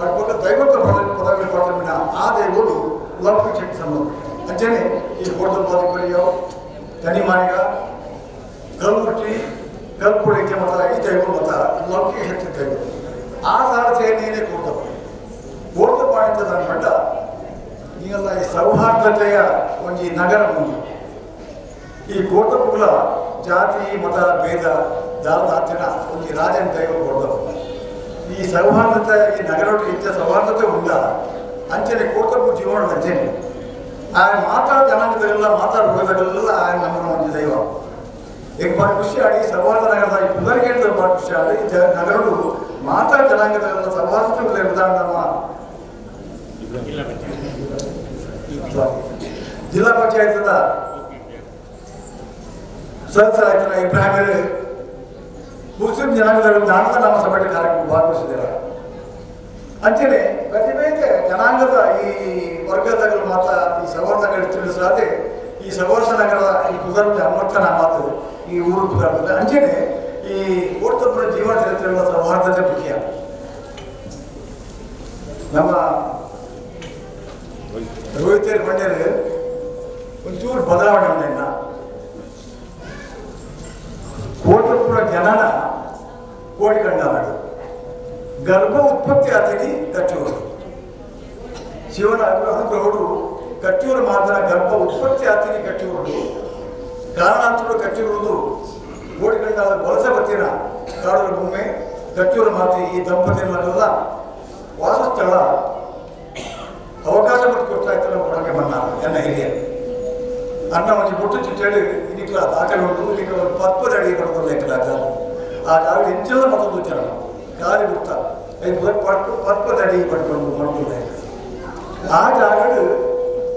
ಅದ್ರ ದೈವತ್ವ ಪದವಿ ಕೊಡ್ತಾರೆ. ಆ ದೈವರು ಲೌಕಿಕ ಶಕ್ತಿ ಸಂಬಂಧ. ಅಂಚನೆ ಈ ಕೋಟದ ತನಿಮಾನಿಗ ಕಲ್ಮುಟ್ಟಿ ಕಲ್ಪುಡಿಕೆ ಮತ ಈ ದೈವರು ಮತ ಲೌಕಿಕ ಶಕ್ತಿ ದೈವರು. ಆ ಸಾರಥಿಯನ್ನೇನೆ ಕೊಡ್ತಪ್ಪ ಕೋರ್ತಪ್ಪ ಅಂತ ನನ್ನ ಮಟ್ಟ ಈಗೆಲ್ಲ ಈ ಸೌಹಾರ್ದತೆಯ ಒಂದು ಈ ನಗರ ಮುಂದೆ ಈ ಕೋಟಪುಗಳ ಜಾತಿ ಮತ ಭೇದ ದಾರದಾತಿನ ಒಂದು ರಾಜನ ದೈವ ಕೊಡ್ತಪ್ಪ. ಈ ಸೌಹಾರ್ದತೆ ಈ ನಗರೊಟ್ಟಿಗೆ ಇಂಥ ಸೌಹಾರ್ದತೆ ಉಂಟ ಅಂಚನೆ ಕೋಟಪು ಜೀವನ ಅಂಚನೆ ಆ ಮಾತಾ ಜನಾಂಗದಲ್ಲೆಲ್ಲ ಮಾತಾಡುವುದಲ್ಲೆಲ್ಲ ಆ ನಮ್ಮ ಒಂದು ದೈವ. ಈಗ ಭಾಳ ಖುಷಿ ಆಡಿ ಸೌಹಾರ್ದ ನಗರದ ಈ ಪುನರ್ಗೇಟದಲ್ಲಿ ಭಾಳ ಖುಷಿ ಆಡಿ ನಗರಡು ಮಾತಾ ಜನಾಂಗದಲ್ಲೆಲ್ಲ ಸೌಹಾರ್ದತೆ ಉದಾಹರಣೆ ನಮ್ಮ ಜಿಲ್ಲಾ ಪಂಚಾಯತ್ ಸದಸ್ಯರಾಯ್ತು ಇಬ್ರಾಹಿಂ Muslim ಜನಾಂಗದ ದಾನದ ನಮ್ಮ ಸಭೆ ಕಾರ್ಯಕ್ರಮ ಭಾಗವಹಿಸಿದ್ದೀರ. ಅಂಚನೆ ಪ್ರತಿಭೆಗೆ ಜನಾಂಗದ ಈ ವರ್ಗದಗಳು ಮಾತ್ರ ಈ ಸವರ್ಣಗಳು ತಿಳಿಸಾದೆ ಈ ಸವರ್ಷ ನಗರದ ಈ ಕುದರ್ದ ಅಮರ್ತನ ಮಾತು ಈ ಊರು ಕುದರ್ದ ಅಂಚನೆ ಈ ಓರ್ತಪುರ ಜೀವನ ಚರಿತ್ರೆಗಳ ಸೌಹಾರ್ದತೆ ಮುಖ್ಯ. ನಮ್ಮ ರೋಹಿತರು ಬಂಡೇರು ಒಂಚೂರು ಬದಲಾವಣೆ ಉಂಟು. ಕೋಟಪುರ ಜನನ ಕೋಡಿಕಂಡನಾಡು ಗರ್ಭ ಉತ್ಪತ್ತಿ ಆತನಿ ಕಚ್ಚೂರು ಶಿವನ ಅನುಗ್ರಹಡು ಕಚ್ಚೂರು ಮಾತ್ರ ಗರ್ಭ ಉತ್ಪತ್ತಿ ಆತನಿ ಕಚ್ಚೂರು ಕಾರಣಾಂತರು ಕಚ್ಚೂರುವುದು ಕೋಡಿಕಂಡ ವಲಸೆ ಬರ್ತೀರ ಕಾಡೂರು ಭೂಮಿ ಕಚ್ಚೂರು ಮಾತಿ ಈ ದಂಪತಿಗಳ ವಾಸಸ್ಥಳ ಅವಕಾಶ ಬಿಟ್ಟು ಕೊಡ್ತಾ ಇತ್ತು ನಮ್ಮ ಕೊಡಗೆ ಬಣ್ಣ ಎನ್ನ ಹಿರಿಯರು ಅನ್ನ ಒಂದು ಬೊಟ್ಟು ಚಿಟ್ಟೇಳಿ ಇದಕ್ಕೆಲ್ಲ ದಾಖಲೆ ಉಂಟು. ಇದಕ್ಕೆ ಒಂದು ಪತ್ಪದ ಅಡಿಗೆ ಬರೋದಿಲ್ಲ ಆ ಜಾಗ ಹೆಚ್ಚೆಲ್ಲ ಮತ್ತೊಂದು ವಿಚಾರ ಗಾಳಿ ಬಿಡ್ತಾ ಪತ್ಪದ ಅಡಿಗೆ ಪಡ್ಕೊಂಡು ಮಾಡ್ಕೊಂಡು ಆ ಜಾಗಡು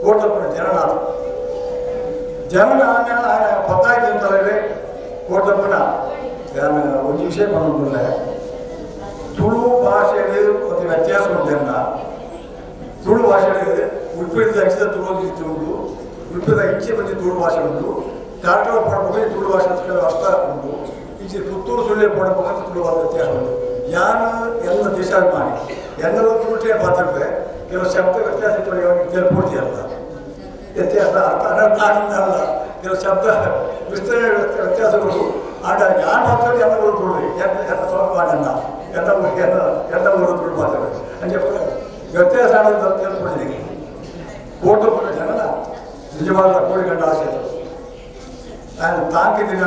ಕೋಟಪ್ಪನ ಜನನಾಥ ಜನನಾಥ ಪತ್ತಾಯಿ ಅಂತಾರೆ ಕೋಟಪ್ಪನ ನಾನು ಒಂದು ವಿಷಯ ಮಾಡೋದಿಲ್ಲ. ತುಳು ಭಾಷೆಯಲ್ಲಿ ಒಂದು ವ್ಯತ್ಯಾಸ ಉಂಟೆನ್ನ ತುಳು ಭಾಷೆ ಉಡುಪಿದ ದಕ್ಷಿಣ ತುಳು ಉಂಟು, ಉಡುಪಿದ ಇಂಚೆ ಬಂದು ತುಳು ಭಾಷೆ ಉಂಟು, ಕಾರ್ಕಳ ಪಡಬೇಕು ತುಳು ಭಾಷೆ ಅರ್ಥ ಉಂಟು, ಈಚೆ ಪುತ್ತೂರು ಸುಳ್ಳೆ ಪಡಬೇಕು ತುಳು ಭಾಷೆ ವ್ಯತ್ಯಾಸ ಉಂಟು. ಯಾರು ಎಲ್ಲ ದೇಶಾಭಿಮಾನಿ ಎಲ್ಲರೂ ತುಳುಟೇ ಮಾತಾಡ್ತಾರೆ, ಕೆಲವು ಶಬ್ದ ವ್ಯತ್ಯಾಸ ಪೂರ್ತಿ ಅಲ್ಲ ವ್ಯತ್ಯಾಸ ಅರ್ಥ ಅನರ್ಥ ಅಲ್ಲ, ಕೆಲವು ಶಬ್ದ ವಿಸ್ತರಣೆ ವ್ಯತ್ಯಾಸಗಳು ಆಟ ಯಾರು ಮಾತಾಡಿ ಎಲ್ಲರೂ ತುಳು ಎಲ್ಲ ಸ್ವಲ್ಪ ಮಾಡಲ್ಲ ಎಲ್ಲ ಎಲ್ಲ ಎಲ್ಲ ಊರು ತುಳು ಮಾತಾಡೋದು ಅಂದರೆ ವ್ಯತ್ಯಾಸ ಆಗೋದು ಅಂತ ತಿಳ್ಕೊಂಡಿದ್ದೀನಿ. ಕೋಟಪ್ಪನ ಜನನ ನಿಜವಾದ ಕೋಡಿಗಂಡ ಆಸೆ ನಾನು ತಾಕಿದಿನ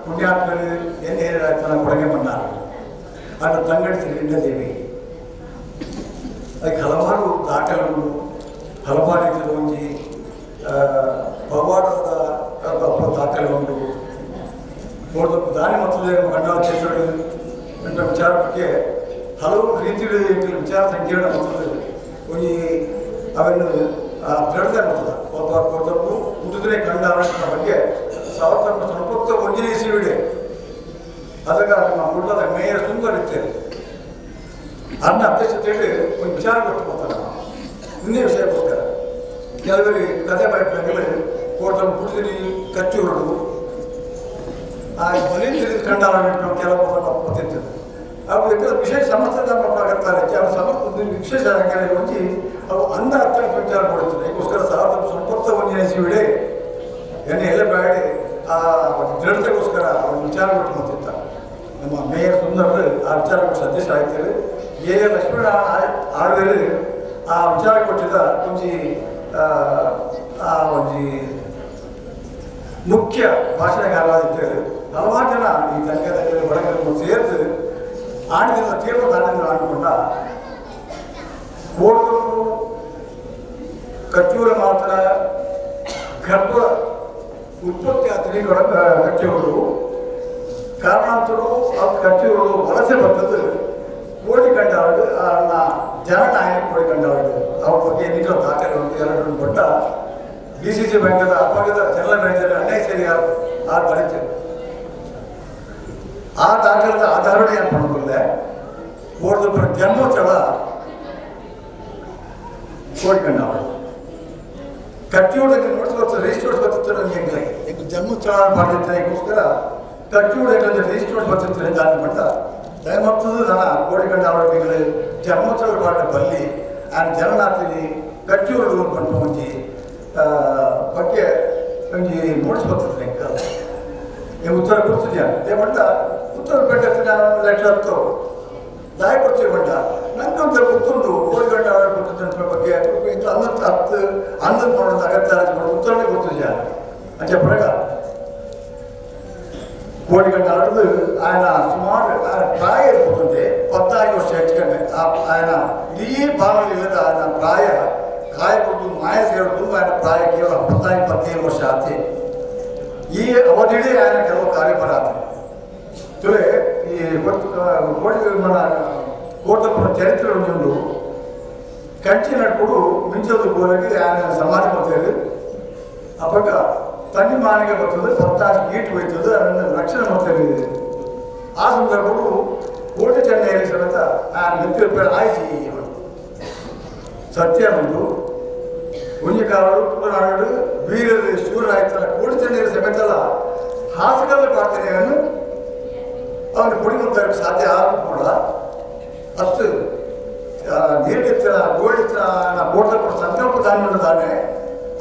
ಪುಣ್ಯಾತ್ಮರು ಎಲ್ಲಿ ಹೇಳಾಯ್ತಾನ ಕೊಡಗೆ ಬಂದ ಆಗ ತಂಗಡಿ ದೇವಿ ಅದಕ್ಕೆ ಹಲವಾರು ದಾಖಲೆಗಳು ಹಲವಾರು ರೀತಿಯ ಒಂಜಿ ಪವಾಡದ ದಾಖಲೆ ಉಂಟು. ಕೋಟಪ್ಪ ದಾನಿ ಮತ್ತು ಗಂಡ ಕ್ಷೇತ್ರಗಳು ಎಂಬ ವಿಚಾರಕ್ಕೆ ಹಲವು ರೀತಿಯ ವಿಚಾರ ಸಂಕೀರ್ಣ ಬರ್ತದೆ. ಒಂಜಿ ಅವನ್ನು ದೃಢತೆ ಬರ್ತದೆ. ಒಬ್ಬ ಕೋಟಪ್ಪು ಹುಟ್ಟಿದ್ರೆ ಕಂಡ ಬಗ್ಗೆ 1991ನೇ ಇಸ್ವಿಡೆ ಅದಕ್ಕೆ ನಮ್ಮ ಕುಟುಂಬದ ಮೇಯರ್ ಸುಂದರ ಇರ್ತೇವೆ ಅನ್ನ ಅಧ್ಯಕ್ಷತೆಯಲ್ಲಿ ಒಂದು ವಿಚಾರ ಕೊಟ್ಟು ಹೋಗ್ತಾರೆ. ಇನ್ನೇ ವಿಷಯಕ್ಕೋಸ್ಕರ ಕೆಲವರಿಗೆ ಕತೆ ಬರೆಯಲು ಕೋಟಪ್ಪು ಹುಟ್ಟಿದ್ರಿ ಕಚ್ಚೂರು ಆ ಬಲಿ ತಿಳಿದು ಕಂಡ ಕೆಲವು ಗೊತ್ತಿರ್ತದೆ. ಅವು ವಿಶೇಷ ಸಮರ್ಥದ ಮಕ್ಕಳಾಗುತ್ತಾರೆ. ಸಮರ್ಥ ವಿಶೇಷ ಒಂಜಿ ಅವು ಅಂದ ಅರ್ಥ ವಿಚಾರ ಕೊಡುತ್ತದೆ. ಅದಕ್ಕೋಸ್ಕರ 1991ನೇ ಇಸ್ವಿಡೆ ಎಣ್ಣೆ ಎಲ್ಲ ಬೇಡಿ ಆ ಒಂದು ದೃಢತೆಗೋಸ್ಕರ ಒಂದು ವಿಚಾರ ಕೊಟ್ಟು ಮಾಡ್ತಿದ್ದ ನಮ್ಮ ಮೇಯರ್ ಸುಂದರರು ಆ ವಿಚಾರ ಕೊಟ್ಟು ಸದಸ್ಯ ಆಗ್ತಾರೆ. ಎ ಎ ಲಕ್ಷ್ಮಣ ಆಳ್ವೇರು ಆ ವಿಚಾರ ಕೊಟ್ಟಿದ್ದ ಒಂಜಿ ಆ ಒಂಜಿ ಮುಖ್ಯ ಭಾಷಣಗಾರರಾಗಿದ್ದಾರೆ. ಹಲವಾರು ಜನ ಈ ತಂಗದಲ್ಲಿ ಒಳಗಡೆ ಸೇರಿದು ಆಡಿದ ತೀರ್ಮಾನ ಆಡಿಕೊಂಡ ಕೋಟೂರು ಕಚ್ಚೂರ ಮಾತ್ರ ಗರ್ಭ ಉತ್ಪತ್ತಿ ಆತನಿ ಕಚ್ಚೂರು ಕಾರಣಾಂತರು ಆ ಕಚ್ಚೂರು ವಲಸೆ ಬರ್ತದೆ ಕೋಡಿಕಂಡಾಳು ಜನನಾಯಕ ಕೋಡಿಕಂಡಾಳು ಅವ್ರ ಬಗ್ಗೆ ನಿಖರ ದಾಖಲೆ ಉಂಟು. ಎರಡು ಕೊಟ್ಟ D C C ಬ್ಯಾಂಕದ ಅಪಾಗದ ಜನರಲ್ ಮ್ಯಾನೇಜರ್ ಅಣ್ಣಯ್ಯ ಸೇರಿ ಆರು ಬರೀತಾರೆ. ಆ ದಾಖಲದ ಆಧಾರಣೆ ಏನು ಮಾಡೋದಿಲ್ಲ ಕೋಟದೊಬ್ಬರ ಜನ್ಮೋತ್ಸವ ಕೋಡಿಕಂಡಾಳು ಕಟ್ಟಿಯೋಡಕ್ಕೆ ನೋಡ್ಸ್ಕೊತ ರಿಜಿಸ್ಟರ್ಸ್ ಬರ್ತಿತ್ತು ನನಗೆ ಹೆಂಗೆ ಈಗ ಜನ್ಮೋತ್ಸವ ಮಾಡಿದ್ದಕ್ಕೋಸ್ಕರ ಕಟ್ಟಿಯೋಡಕ್ಕೆ ರಿಜಿಸ್ಟರ್ಸ್ ಬರ್ತಿತ್ತು ದಾನ ಮಟ್ಟ ದಯಮಾಡ್ತದೆ ನನ್ನ ಕೋಡಿಕಂಡಾವಳಿಗಳು ಜನ್ಮೋತ್ಸವ ಪಾಠ ಬಲ್ಲಿ ಆ್ಯಂಡ್ ಜನನಾಥಿನಿ ಕಟ್ಟಿಯೋಡು ಅಂದ್ಕೊಂಡು ಒಂಜಿ ಬಗ್ಗೆ ಒಂಜಿ ನೋಟ್ಸ್ ಬರ್ತದೆ ಹೆಂಗೆ ನೀವು ಉತ್ತರ ಕೊಡ್ತಿದ್ಯಾ ದೇವಣ್ಣ ಉತ್ತರ ಬೇಕಂತ ನಾನು ಲೆಟರ್ ಹತ್ತು ದಾಯ ಕೊಡ್ತೀವಿ ಬಣ್ಣ ನಂಗೊಂದು ಗೊತ್ತುಂಟು ಕೋಳಿಗಂಡ ಕೊಟ್ಟಿದ್ದ ಬಗ್ಗೆ ಹನ್ನೊಂದು ಹತ್ತು ಹನ್ನೊಂದು ಮಾಡೋದು ಅಗತ್ಯ ಉತ್ತರನೇ ಗೊತ್ತಿದ್ಯಾ ಅಂತ ಪ್ರಗ ಕೋಳಿಗಂಡ ಆಡೋದು ఆయన ಸುಮಾರು ఆయన ಪ್ರಾಯ ಇರ್ಬೋದು 14 ವರ್ಷ ಹೆಚ್ಚು ಕಡಿಮೆ ఆయన ಇಡೀ ಭಾವನೆ ಇಲ್ಲದ ఆయన ಪ್ರಾಯ ಕಾಯ ಕೊಟ್ಟು ಮಾಯ ಸೇರೋದು ఆయన ಪ್ರಾಯ ಕೇವಲ 14, 15 ವರ್ಷ ಆತಿ. ಈ ಅವಧಿಡೇ ఆయన ಕೆಲವು ಕಾರ್ಯಭಾರ ಆತ ತುಳೆ ಈ ಕೋಟಿ మన ಕೋಟಪ್ಪನ ಚರಿತ್ರೆ ಉಂಟು. ಕಂಚಿ ನಡ್ಕೊಡು ಮಿಂಚದ ಗೋಲಗೆ ఆయన ಸಮಾಧಿ ಮಾಡ್ತಾರೆ. ಅವಾಗ ತನ್ನಿ ಮಾನಿಗೆ ಬರ್ತದೆ 14 ಗೀಟ್ ಹೋಯ್ತದೆ ಅದನ್ನು ರಕ್ಷಣೆ ಮಾಡ್ತಾರೆ. ಆ ಸಂದರ್ಭಗಳು ಕೋಟೆ ಚೆನ್ನೈಯಲ್ಲಿ ಸಮೇತ ಆ ಮೆತ್ತಿರ ಆಯ್ಸಿ ಸತ್ಯ ಉಂಟು. ಒಂಜಿ ಕಾಲಡು ತುಳುನಾಡು ವೀರರು ಶೂರರಾಯ್ತಲ್ಲ ಕೋಟೆ ಚೆನ್ನೈಯರ ಸಮೇತಲ್ಲ ಹಾಸುಗಲ್ಲ ಪ್ರಾರ್ಥನೆಯನ್ನು ಅವನು ಪುಡಿ ಸಾಧ್ಯ ಆದರೂ ಕೂಡ ಅಷ್ಟು ನೀರಿನ ಗೋಳಿತ್ತಿನ ಬೋರ್ಡ ಸಂಕಲ್ಪ ದಾನ ತಾನೆ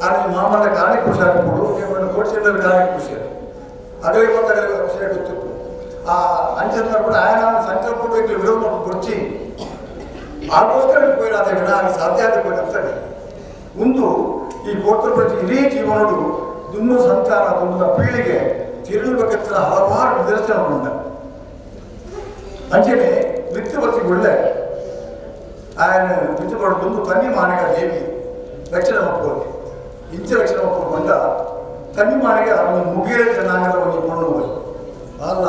ಆದ್ರೆ ಮಾಮಲ್ಲ ಕಾರಣಕ್ಕೆ ಖುಷಿ ಆಗ್ಬೋದು ಕೋಟೆ ಚೆನ್ನೈಯರ ಕಾರಣಕ್ಕೆ ಖುಷಿ ಅಗಲಿ ಮತ್ತು ಅಗಲಿ ಖುಷಿ ಗೊತ್ತಿತ್ತು. ಆ ಅಂಚನ ಕೂಡ ಆಯನ ಸಂಕಲ್ಪ ವಿರೋಧ ಕೊಡ್ಚಿ ಆಗೋಸ್ಕರ ಪೋಯಿರಾದ ವಿನ ಸಾಧ್ಯ ಆದ ಪೋಯಿರಂತಾರೆ. ಒಂದು ಈ ಗೋತ್ರ ಇಡೀ ಜೀವನಡು ದುಮ್ಮು ಸಂತಾನ ದುಮ್ಮದ ಪೀಳಿಗೆ ತಿರುಗಬೇಕತ್ರ ಹಲವಾರು ನಿದರ್ಶನಗಳುಂಟ. ಅಂಚನೆ ಮಿತ್ರವರ್ತಿ ಒಳ್ಳೆ ఆయన ಮಿತ್ರಪಡು ದುಂದು ತನ್ನಿ ಮಾನಗ ದೇವಿ ರಕ್ಷಣೆ ಮಕ್ಕಳಿಗೆ ಇಂಚ ರಕ್ಷಣೆ ಮಕ್ಕಳು ಬಂದ ತನ್ನಿ ಮಾನಗ ಅವನು ಮುಗಿಯ ಜನಾಂಗದ ಒಂದು ಕೊಂಡು ಅಲ್ಲ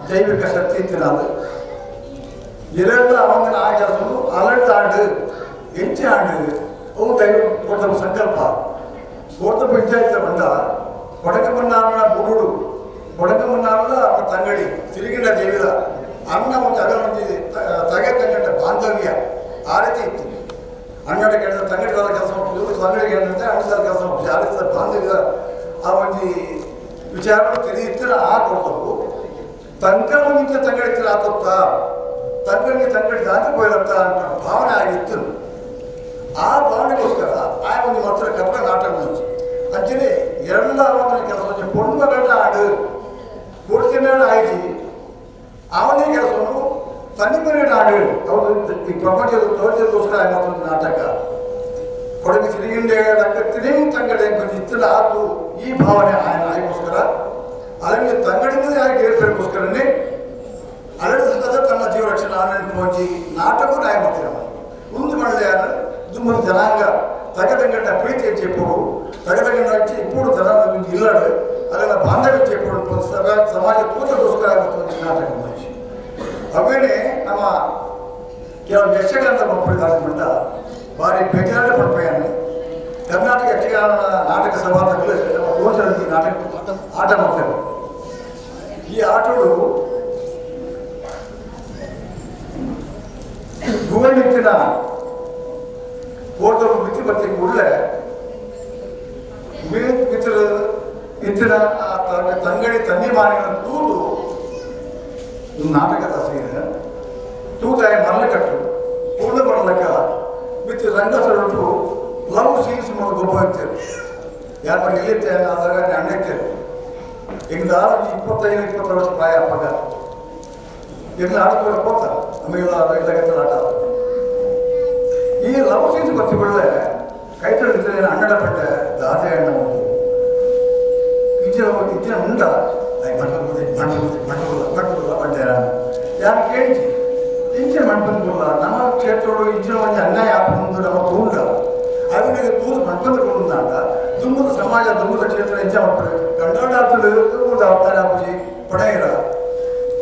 ಜೈವಿಕ ಶಕ್ತಿ ಇತ್ತಿನಾದ இரண்டு அவங்க ஆகியாசு அலர்ட் ஆண்டு எஞ்சி ஆண்டு ಅವು ದೈವ ಕೊಡ್ತವ ಸಂಕಲ್ಪ ಕೊಡ್ತ ಪಂಚಾಯತ್ ಬಂದ ಕೊಡಗಮನ್ನಾರನ ಬುಡುಡು ಕೊಡಗಮನ್ನಾರದ ಅವನ ತಂಗಡಿ ಸಿರಿಗಿಂಡ ದೇವಿದ ಅಣ್ಣ ಒಂದು ಅಗಲ ಒಂದು ತಗೆ ತಂಗಂಡ ಬಾಂಧವ್ಯ ಆ ರೀತಿ ಇತ್ತು. ಅಣ್ಣಡ ಕೇಳಿದ್ರೆ ತಂಗಡಿ ಕೆಲಸ ಮಾಡ್ತಿದ್ರು, ತಂಗಡಿ ಕೇಳಿದ್ರೆ ಅಣ್ಣದ ಕೆಲಸ ಮಾಡ್ತೀವಿ. ಆ ರೀತಿ ಬಾಂಧವ್ಯದ ಆ ಒಂದು ವಿಚಾರ ತಿಳಿಯುತ್ತೀರ ಆ ಕೊಡ್ತವು ತಂಕನಿಂದ ತಂಗಡಿ ಆತತ್ತ ತಂಗಡಿಗೆ ತಂಗಡಿ ದಾಂತ ಹೋಗಿರತ್ತ ಅಂತ ಭಾವನೆ ಆಗಿತ್ತು. ಆ ಭಾವನೆಗೋಸ್ಕರ ಆ ಒಂದು ಮಾತ್ರ ಕಪ್ಪ ನಾಟಕ ಅಂಚನೆ ಎರಡಾವತ್ತಿನ ಕೆಲಸ ಪೊಣ್ಮಗಂಡ ಆಡು ಕೊಡ್ತಿನ ಆಯ್ತು ಅವನೇ ಕೆಲಸವನ್ನು ತನ್ನಿಮನೆ ಆಡು ಅವರು ಈ ಪ್ರಪಂಚದ ತೋರಿಸೋದಕ್ಕೋಸ್ಕರ ಮಾತ್ರ ನಾಟಕ ಕೊಡಗು ಸಿರಿಗಿಂಡೆ ಲಕ್ಕತ್ತಿನೇ ತಂಗಡೆ ಇತ್ತಲ್ಲ ಆತು ಈ ಭಾವನೆ ಆಯನ ಆಯ್ಕೋಸ್ಕರ ಅದರಲ್ಲಿ ತಂಗಡಿಂದ ಯಾಕೆ ಏರ್ಪೇರ್ಕೋಸ್ಕರನೇ ಅರಳಿಸದ ತನ್ನ ಜೀವರಕ್ಷಣೆ ಆನಂದ ಹೋಗಿ ನಾಟಕ ನ್ಯಾಯ ಮಾಡ್ತೀರ ಒಂದು ಮಳೆ ದುಮ್ಮದ ಜನಾಂಗ ತಗದಂಗಂಡ ಪ್ರೀತಿ ಚೆಪ್ಪುಡು ತಗದಂಗಂಡ ಇಪ್ಪುಡು ಜನ ಇಲ್ಲಡು ಅದೆಲ್ಲ ಬಾಂಧವ್ಯ ಚೆಪ್ಪುಡು ಸಮಾಜ ತೂತಕ್ಕೋಸ್ಕರ ಆಗುತ್ತೆ ನಾಟಕ ಮಹೇಶ್. ಅವೇನೆ ನಮ್ಮ ಕೆಲವು ಯಕ್ಷಗಾನದ ಮಕ್ಕಳು ದಾಸಮಂಡ ಭಾರಿ ಬೇಜಾರು ಪಡ್ಪೆಯನ್ನು ಕರ್ನಾಟಕ ಯಕ್ಷಗಾನ ನಾಟಕ ಸಭಾತಗಳು ನಮ್ಮ ಗೋಚರಲ್ಲಿ ನಾಟಕ ಆಟ ಮಾಡ್ತೇವೆ. ಈ ಆಟಗಳು ಗುವಣಿತ್ತಿನ ಓಟರು ಮಿತಿ ಬರ್ತಿ ಕೂಡಲೇ ಮಿತ್ರ ಇತ್ತಿನ ತಂಗಡಿ ತನ್ನಿ ಮಾರಿನ ತೂದು ನಾಟಕದ ಸೀರೆ ತೂತಾಯ ಮರಳಕಟ್ಟು ಪೂರ್ಣ ಬರಲಕ್ಕ ಮಿತ್ರ ರಂಗಸ್ಥಳಟ್ಟು ಲವ್ ಸೀನ್ಸ್ ಮಾಡೋದು ಗೊಬ್ಬ ಇರ್ತೇವೆ. ಯಾರು ಮಾಡಿ ಎಲ್ಲಿತ್ತೆ ಆದಾಗ ಅಣ್ಣ ಇರ್ತೇವೆ. ಈಗ 25 20 ವರ್ಷ ಪ್ರಾಯ ಅಪ್ಪಾಗ ಎಲ್ಲ ಆಡ್ಕೊಂಡು ಹೋಗ್ತಾರೆ ನಮಗೆಲ್ಲ ಆಟ. ಈ ಲವ್ ಸೀನ್ಸ್ ಬರ್ತಿಕೊಳ್ಳೆ ಕೈ ತೊಳಿದ್ರೆ ಅಣ್ಣಡ ಪಟ್ಟೆ ದಾದೆ ಅಣ್ಣ ಇಜ್ಜಿನ ಇಜ್ಜಿನ ಉಂಡ ಮಂಟಪದ ಮಂಟಪದ ಮಂಟಪದ ಮಂಟಪದ ಪಟ್ಟೆ ಯಾರು ಕೇಳಿಸಿ ಇಂಚಿನ ಮಂಟಪದ ನಮ್ಮ ಕ್ಷೇತ್ರಗಳು ಇಂಚಿನ ಒಂದು ಅನ್ಯಾಯ ಆಪುಂದು ನಮ್ಮ ತೂಂಡ ಅವನಿಗೆ ತೂದು ಮಂಟಪದ ಕೊಂಡಾಗ ದುಂಬದ ಸಮಾಜ ದುಂಬದ ಕ್ಷೇತ್ರ ಇಂಚ ಮಾಡ್ತಾರೆ ಗಂಡಾಡ್ತದೆ ಅವತಾರ ಪೂಜೆ ಪಡೆಯಿರ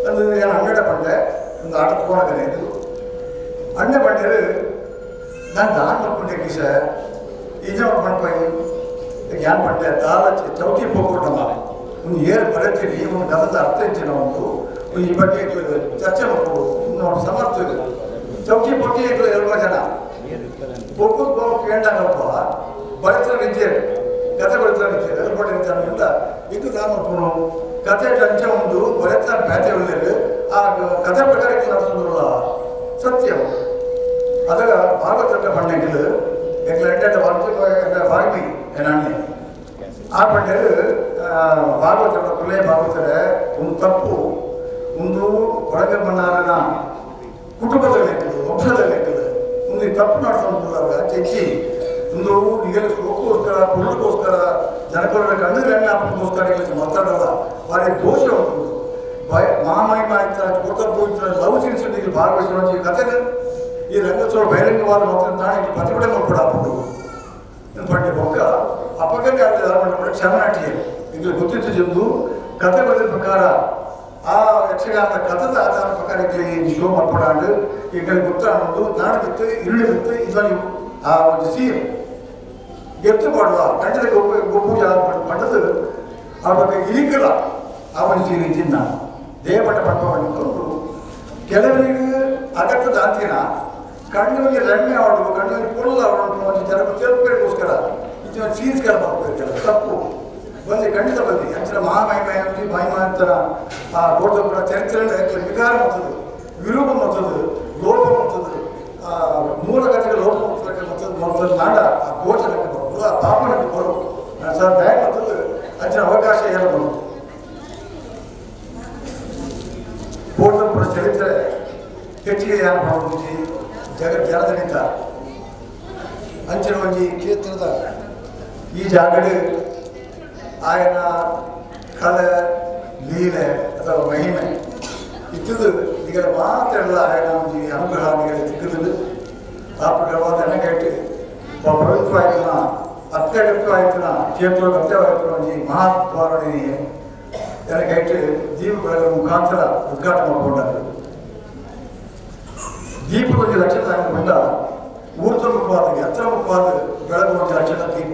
ಅದು ಏನು ಅಣ್ಣಡ ಪಂಡೆ ಒಂದು ಆಟ ತಗೊಳಕನೆ ಇದು ಅಣ್ಣ ಪಂಡೆರು ನಾನು ದಾನ ಮಾಡ್ಕೊಂಡೆ ಕಿಸ ಈಜ ಮಾಡ್ಕೊಂಡು ಏನು ಪಂಡೆ ದಾಲ ಚೌಕಿ ಹೋಗ್ಕೊಟ್ಟಮ್ಮ ಒಂದು ಏರು ಬರತ್ತೀರಿ ಒಂದು ಗದದ ಅರ್ಥ ಇಚ್ಚಿನ ಒಂದು ಈ ಬಗ್ಗೆ ಚರ್ಚೆ ಮಾಡ್ಕೊಡು ನೋಡಿ ಸಮರ್ಥ ಇದೆ ಚೌಕಿ ಪೊಟ್ಟಿ ಎರಡು ಜನ ಪೊಕ್ಕು ಕೇಂಡಾಗಪ್ಪ ಬರತ್ರ ವಿದ್ಯೆ ಕತೆ ಬರತ್ರ ವಿದ್ಯೆ ಅದು ಪಟ್ಟಿರ್ತಾನೆ ಇದು ದಾನ ಮಾಡ್ಕೊಂಡು ಕತೆ ಟಂಚ ಉಂಟು ಬರತ್ರ ಬೇತೆ ಉಳ್ಳೇರು ಆ ಕತೆ ಪ್ರಕಾರಕ್ಕೆ ನಡೆಸೋದಿಲ್ಲ ಸತ್ಯ. ಅದರ ಭಾಗವತ ಪಂಡೆಗಳು ಎಂಗ್ಲ ಎಂಟೆಂಟ ವಾಗ್ಮಿ ಏನಾಣಿ ಆ ಪಂಡೆರು ಭಾಗವತರ ಕುಲೇ ಭಾಗವತರೆ ಒಂದು ತಪ್ಪು ಒಂದು ಕೊಡಗ ಮನ್ನಾರನ ಕುಟುಂಬದಲ್ಲಿ ವಂಶದಲ್ಲಿ ಒಂದು ತಪ್ಪು ನಡೆಸೋದಾಗ ಚರ್ಚಿ ಒಂದು ನಿಗಲ ಸೋಕೋಸ್ಕರ ಪೊಳ್ಳುಗೋಸ್ಕರ ಜನಕರ ಕಣ್ಣು ರೆಣ್ಣಾಪಕ್ಕೋಸ್ಕರ ಇಲ್ಲಿ ಮಾತಾಡಲ್ಲ ಭಾರಿ ದೋಷ ಉಂಟು. ಭಯ ಮಹಾಮಹಿಮ ಆಯ್ತಾರೆ ಕೊಡ್ತಾ ಲವ್ ಸೀನ್ಸ್ ಇಲ್ಲಿ ಭಾಗವಹಿಸುವ ಕತೆ ಈ ರಂಗೋತ್ಸವ ಬಹಿರಂಗವಾದ ಮಾತ್ರ ನಾಳೆ ಪ್ರತಿಭಟನೆ ಮಾಡ್ಕೊಡ ಹಾಕೊಂಡು ಪಂಡೆ ಬೊಕ್ಕ ಅಪಗನೆ ಆಗ್ತದೆ ಕ್ಷಮನಾಟಿ ಇಲ್ಲಿ ಗೊತ್ತಿತ್ತು ಜಂದು ಕತೆ ಬರೆದ ಪ್ರಕಾರ ಆ ಯಕ್ಷಗಾನದ ಕಥದ ಆಧಾರ ಪ್ರಕಾರ ಇಲ್ಲಿ ಶೋ ಮಾಡ್ಕೊಡಾಂಡು ಈಗ ಗೊತ್ತಾಡೋದು ನಾಡು ಬಿತ್ತು ಇರುಳಿ ಬಿತ್ತು ಇದರಲ್ಲಿ ಆ ಒಂದು ಸೀನ್ ಎತ್ತು ಮಾಡುವ ಗಂಟದ ಗೊಬ್ಬು ಪಂಡದು ಆ ಬಗ್ಗೆ ಈಗಲ ಆ ಒಂದು ಸೀನ್ ಚಿನ್ನ ದೇವಟ ಪಡ್ಕೊಂಡು ಕೆಲವರಿಗೆ ಅಗತ್ಯದ ಅಂತಿನ ಕಣ್ಣಿಗೆ ರೆಮ್ಮೆ ಆಡು ಕಣ್ಣಿಗೆ ಪೊಲ್ಲ ಆಡು ಒಂದು ಜನಕ್ಕೆ ತಿಳ್ಕೋಸ್ಕರ ಇದು ಸೀನ್ಸ್ಕರ ಮಾಡ್ಬೇಕು ತಪ್ಪು ಬಂದು ಖಂಡಿತ ಬಂದು ಅಂಚಿನ ಮಹಾಮಹಿಮೆ ಮಹಿಮಾಂತರ ಆ ಗೋಡ್ದಪ್ಪನ ಚರಿತ್ರೆ ವಿಕಾರ ಮಾಡ್ತದೆ ವಿರೂಪ ಮಾಡ್ತದೆ ಲೋಪ ಮಾಡ್ತದೆ ಆ ಮೂಲ ಕಥೆಗೆ ಲೋಪ ಮಾಡ್ತದೆ ಮಾಡ್ತದೆ ನಾಡ ಆ ಗೋಚರಕ್ಕೆ ಬರೋದು ಆ ಪಾಪನಕ್ಕೆ ಬರೋದು ನಾನು ಸರ್ ದಯ ಮಾಡ್ತದೆ ಅಂಚಿನ ಅವಕಾಶ ಏನು ಬರೋದು ಗೋಡ್ದಪ್ಪನ ಚರಿತ್ರೆ ಹೆಚ್ಚಿಗೆ ಯಾರು ಮಾಡೋದು ಜಗತ್ ಜನದನಿಂದ ಅಂಚಿನ ಒಂಜಿ ಕ್ಷೇತ್ರದ ಈ ಜಾಗಡೆ ಆಯನ ಕಲೆ ಲೀಲೆ ಅಥವಾ ಮಹಿಮೆ ಇತ್ತದು ಈಗ ಮಾತ್ರ ಆಯನ ಒಂಜಿ ಅನುಗ್ರಹ ನಿಗಲ ತಿಕ್ಕದು ಆ ಪ್ರಕಾರವಾದ ಪವಿತ್ರವಾಯ್ತನ ಅತ್ಯಗತ್ಯವಾಯ್ತನ ಕ್ಷೇತ್ರ ಅತ್ಯವಾಯ್ತನ ಒಂಜಿ ಮಹಾತ್ವಾರಣಿ ಎನಕೈಟ್ ದೀಪಗಳ ಮುಖಾಂತರ ಉದ್ಘಾಟನೆ ಮಾಡಿಕೊಂಡರು. ದೀಪ ಒಂದು ಲಕ್ಷಣ ಬಂದ ಊರ್ಧ್ವ ಮುಖವಾದ ಎತ್ತರ ಮುಖವಾದ ಬೆಳಕು ಒಂದು ಲಕ್ಷಣ ದೀಪ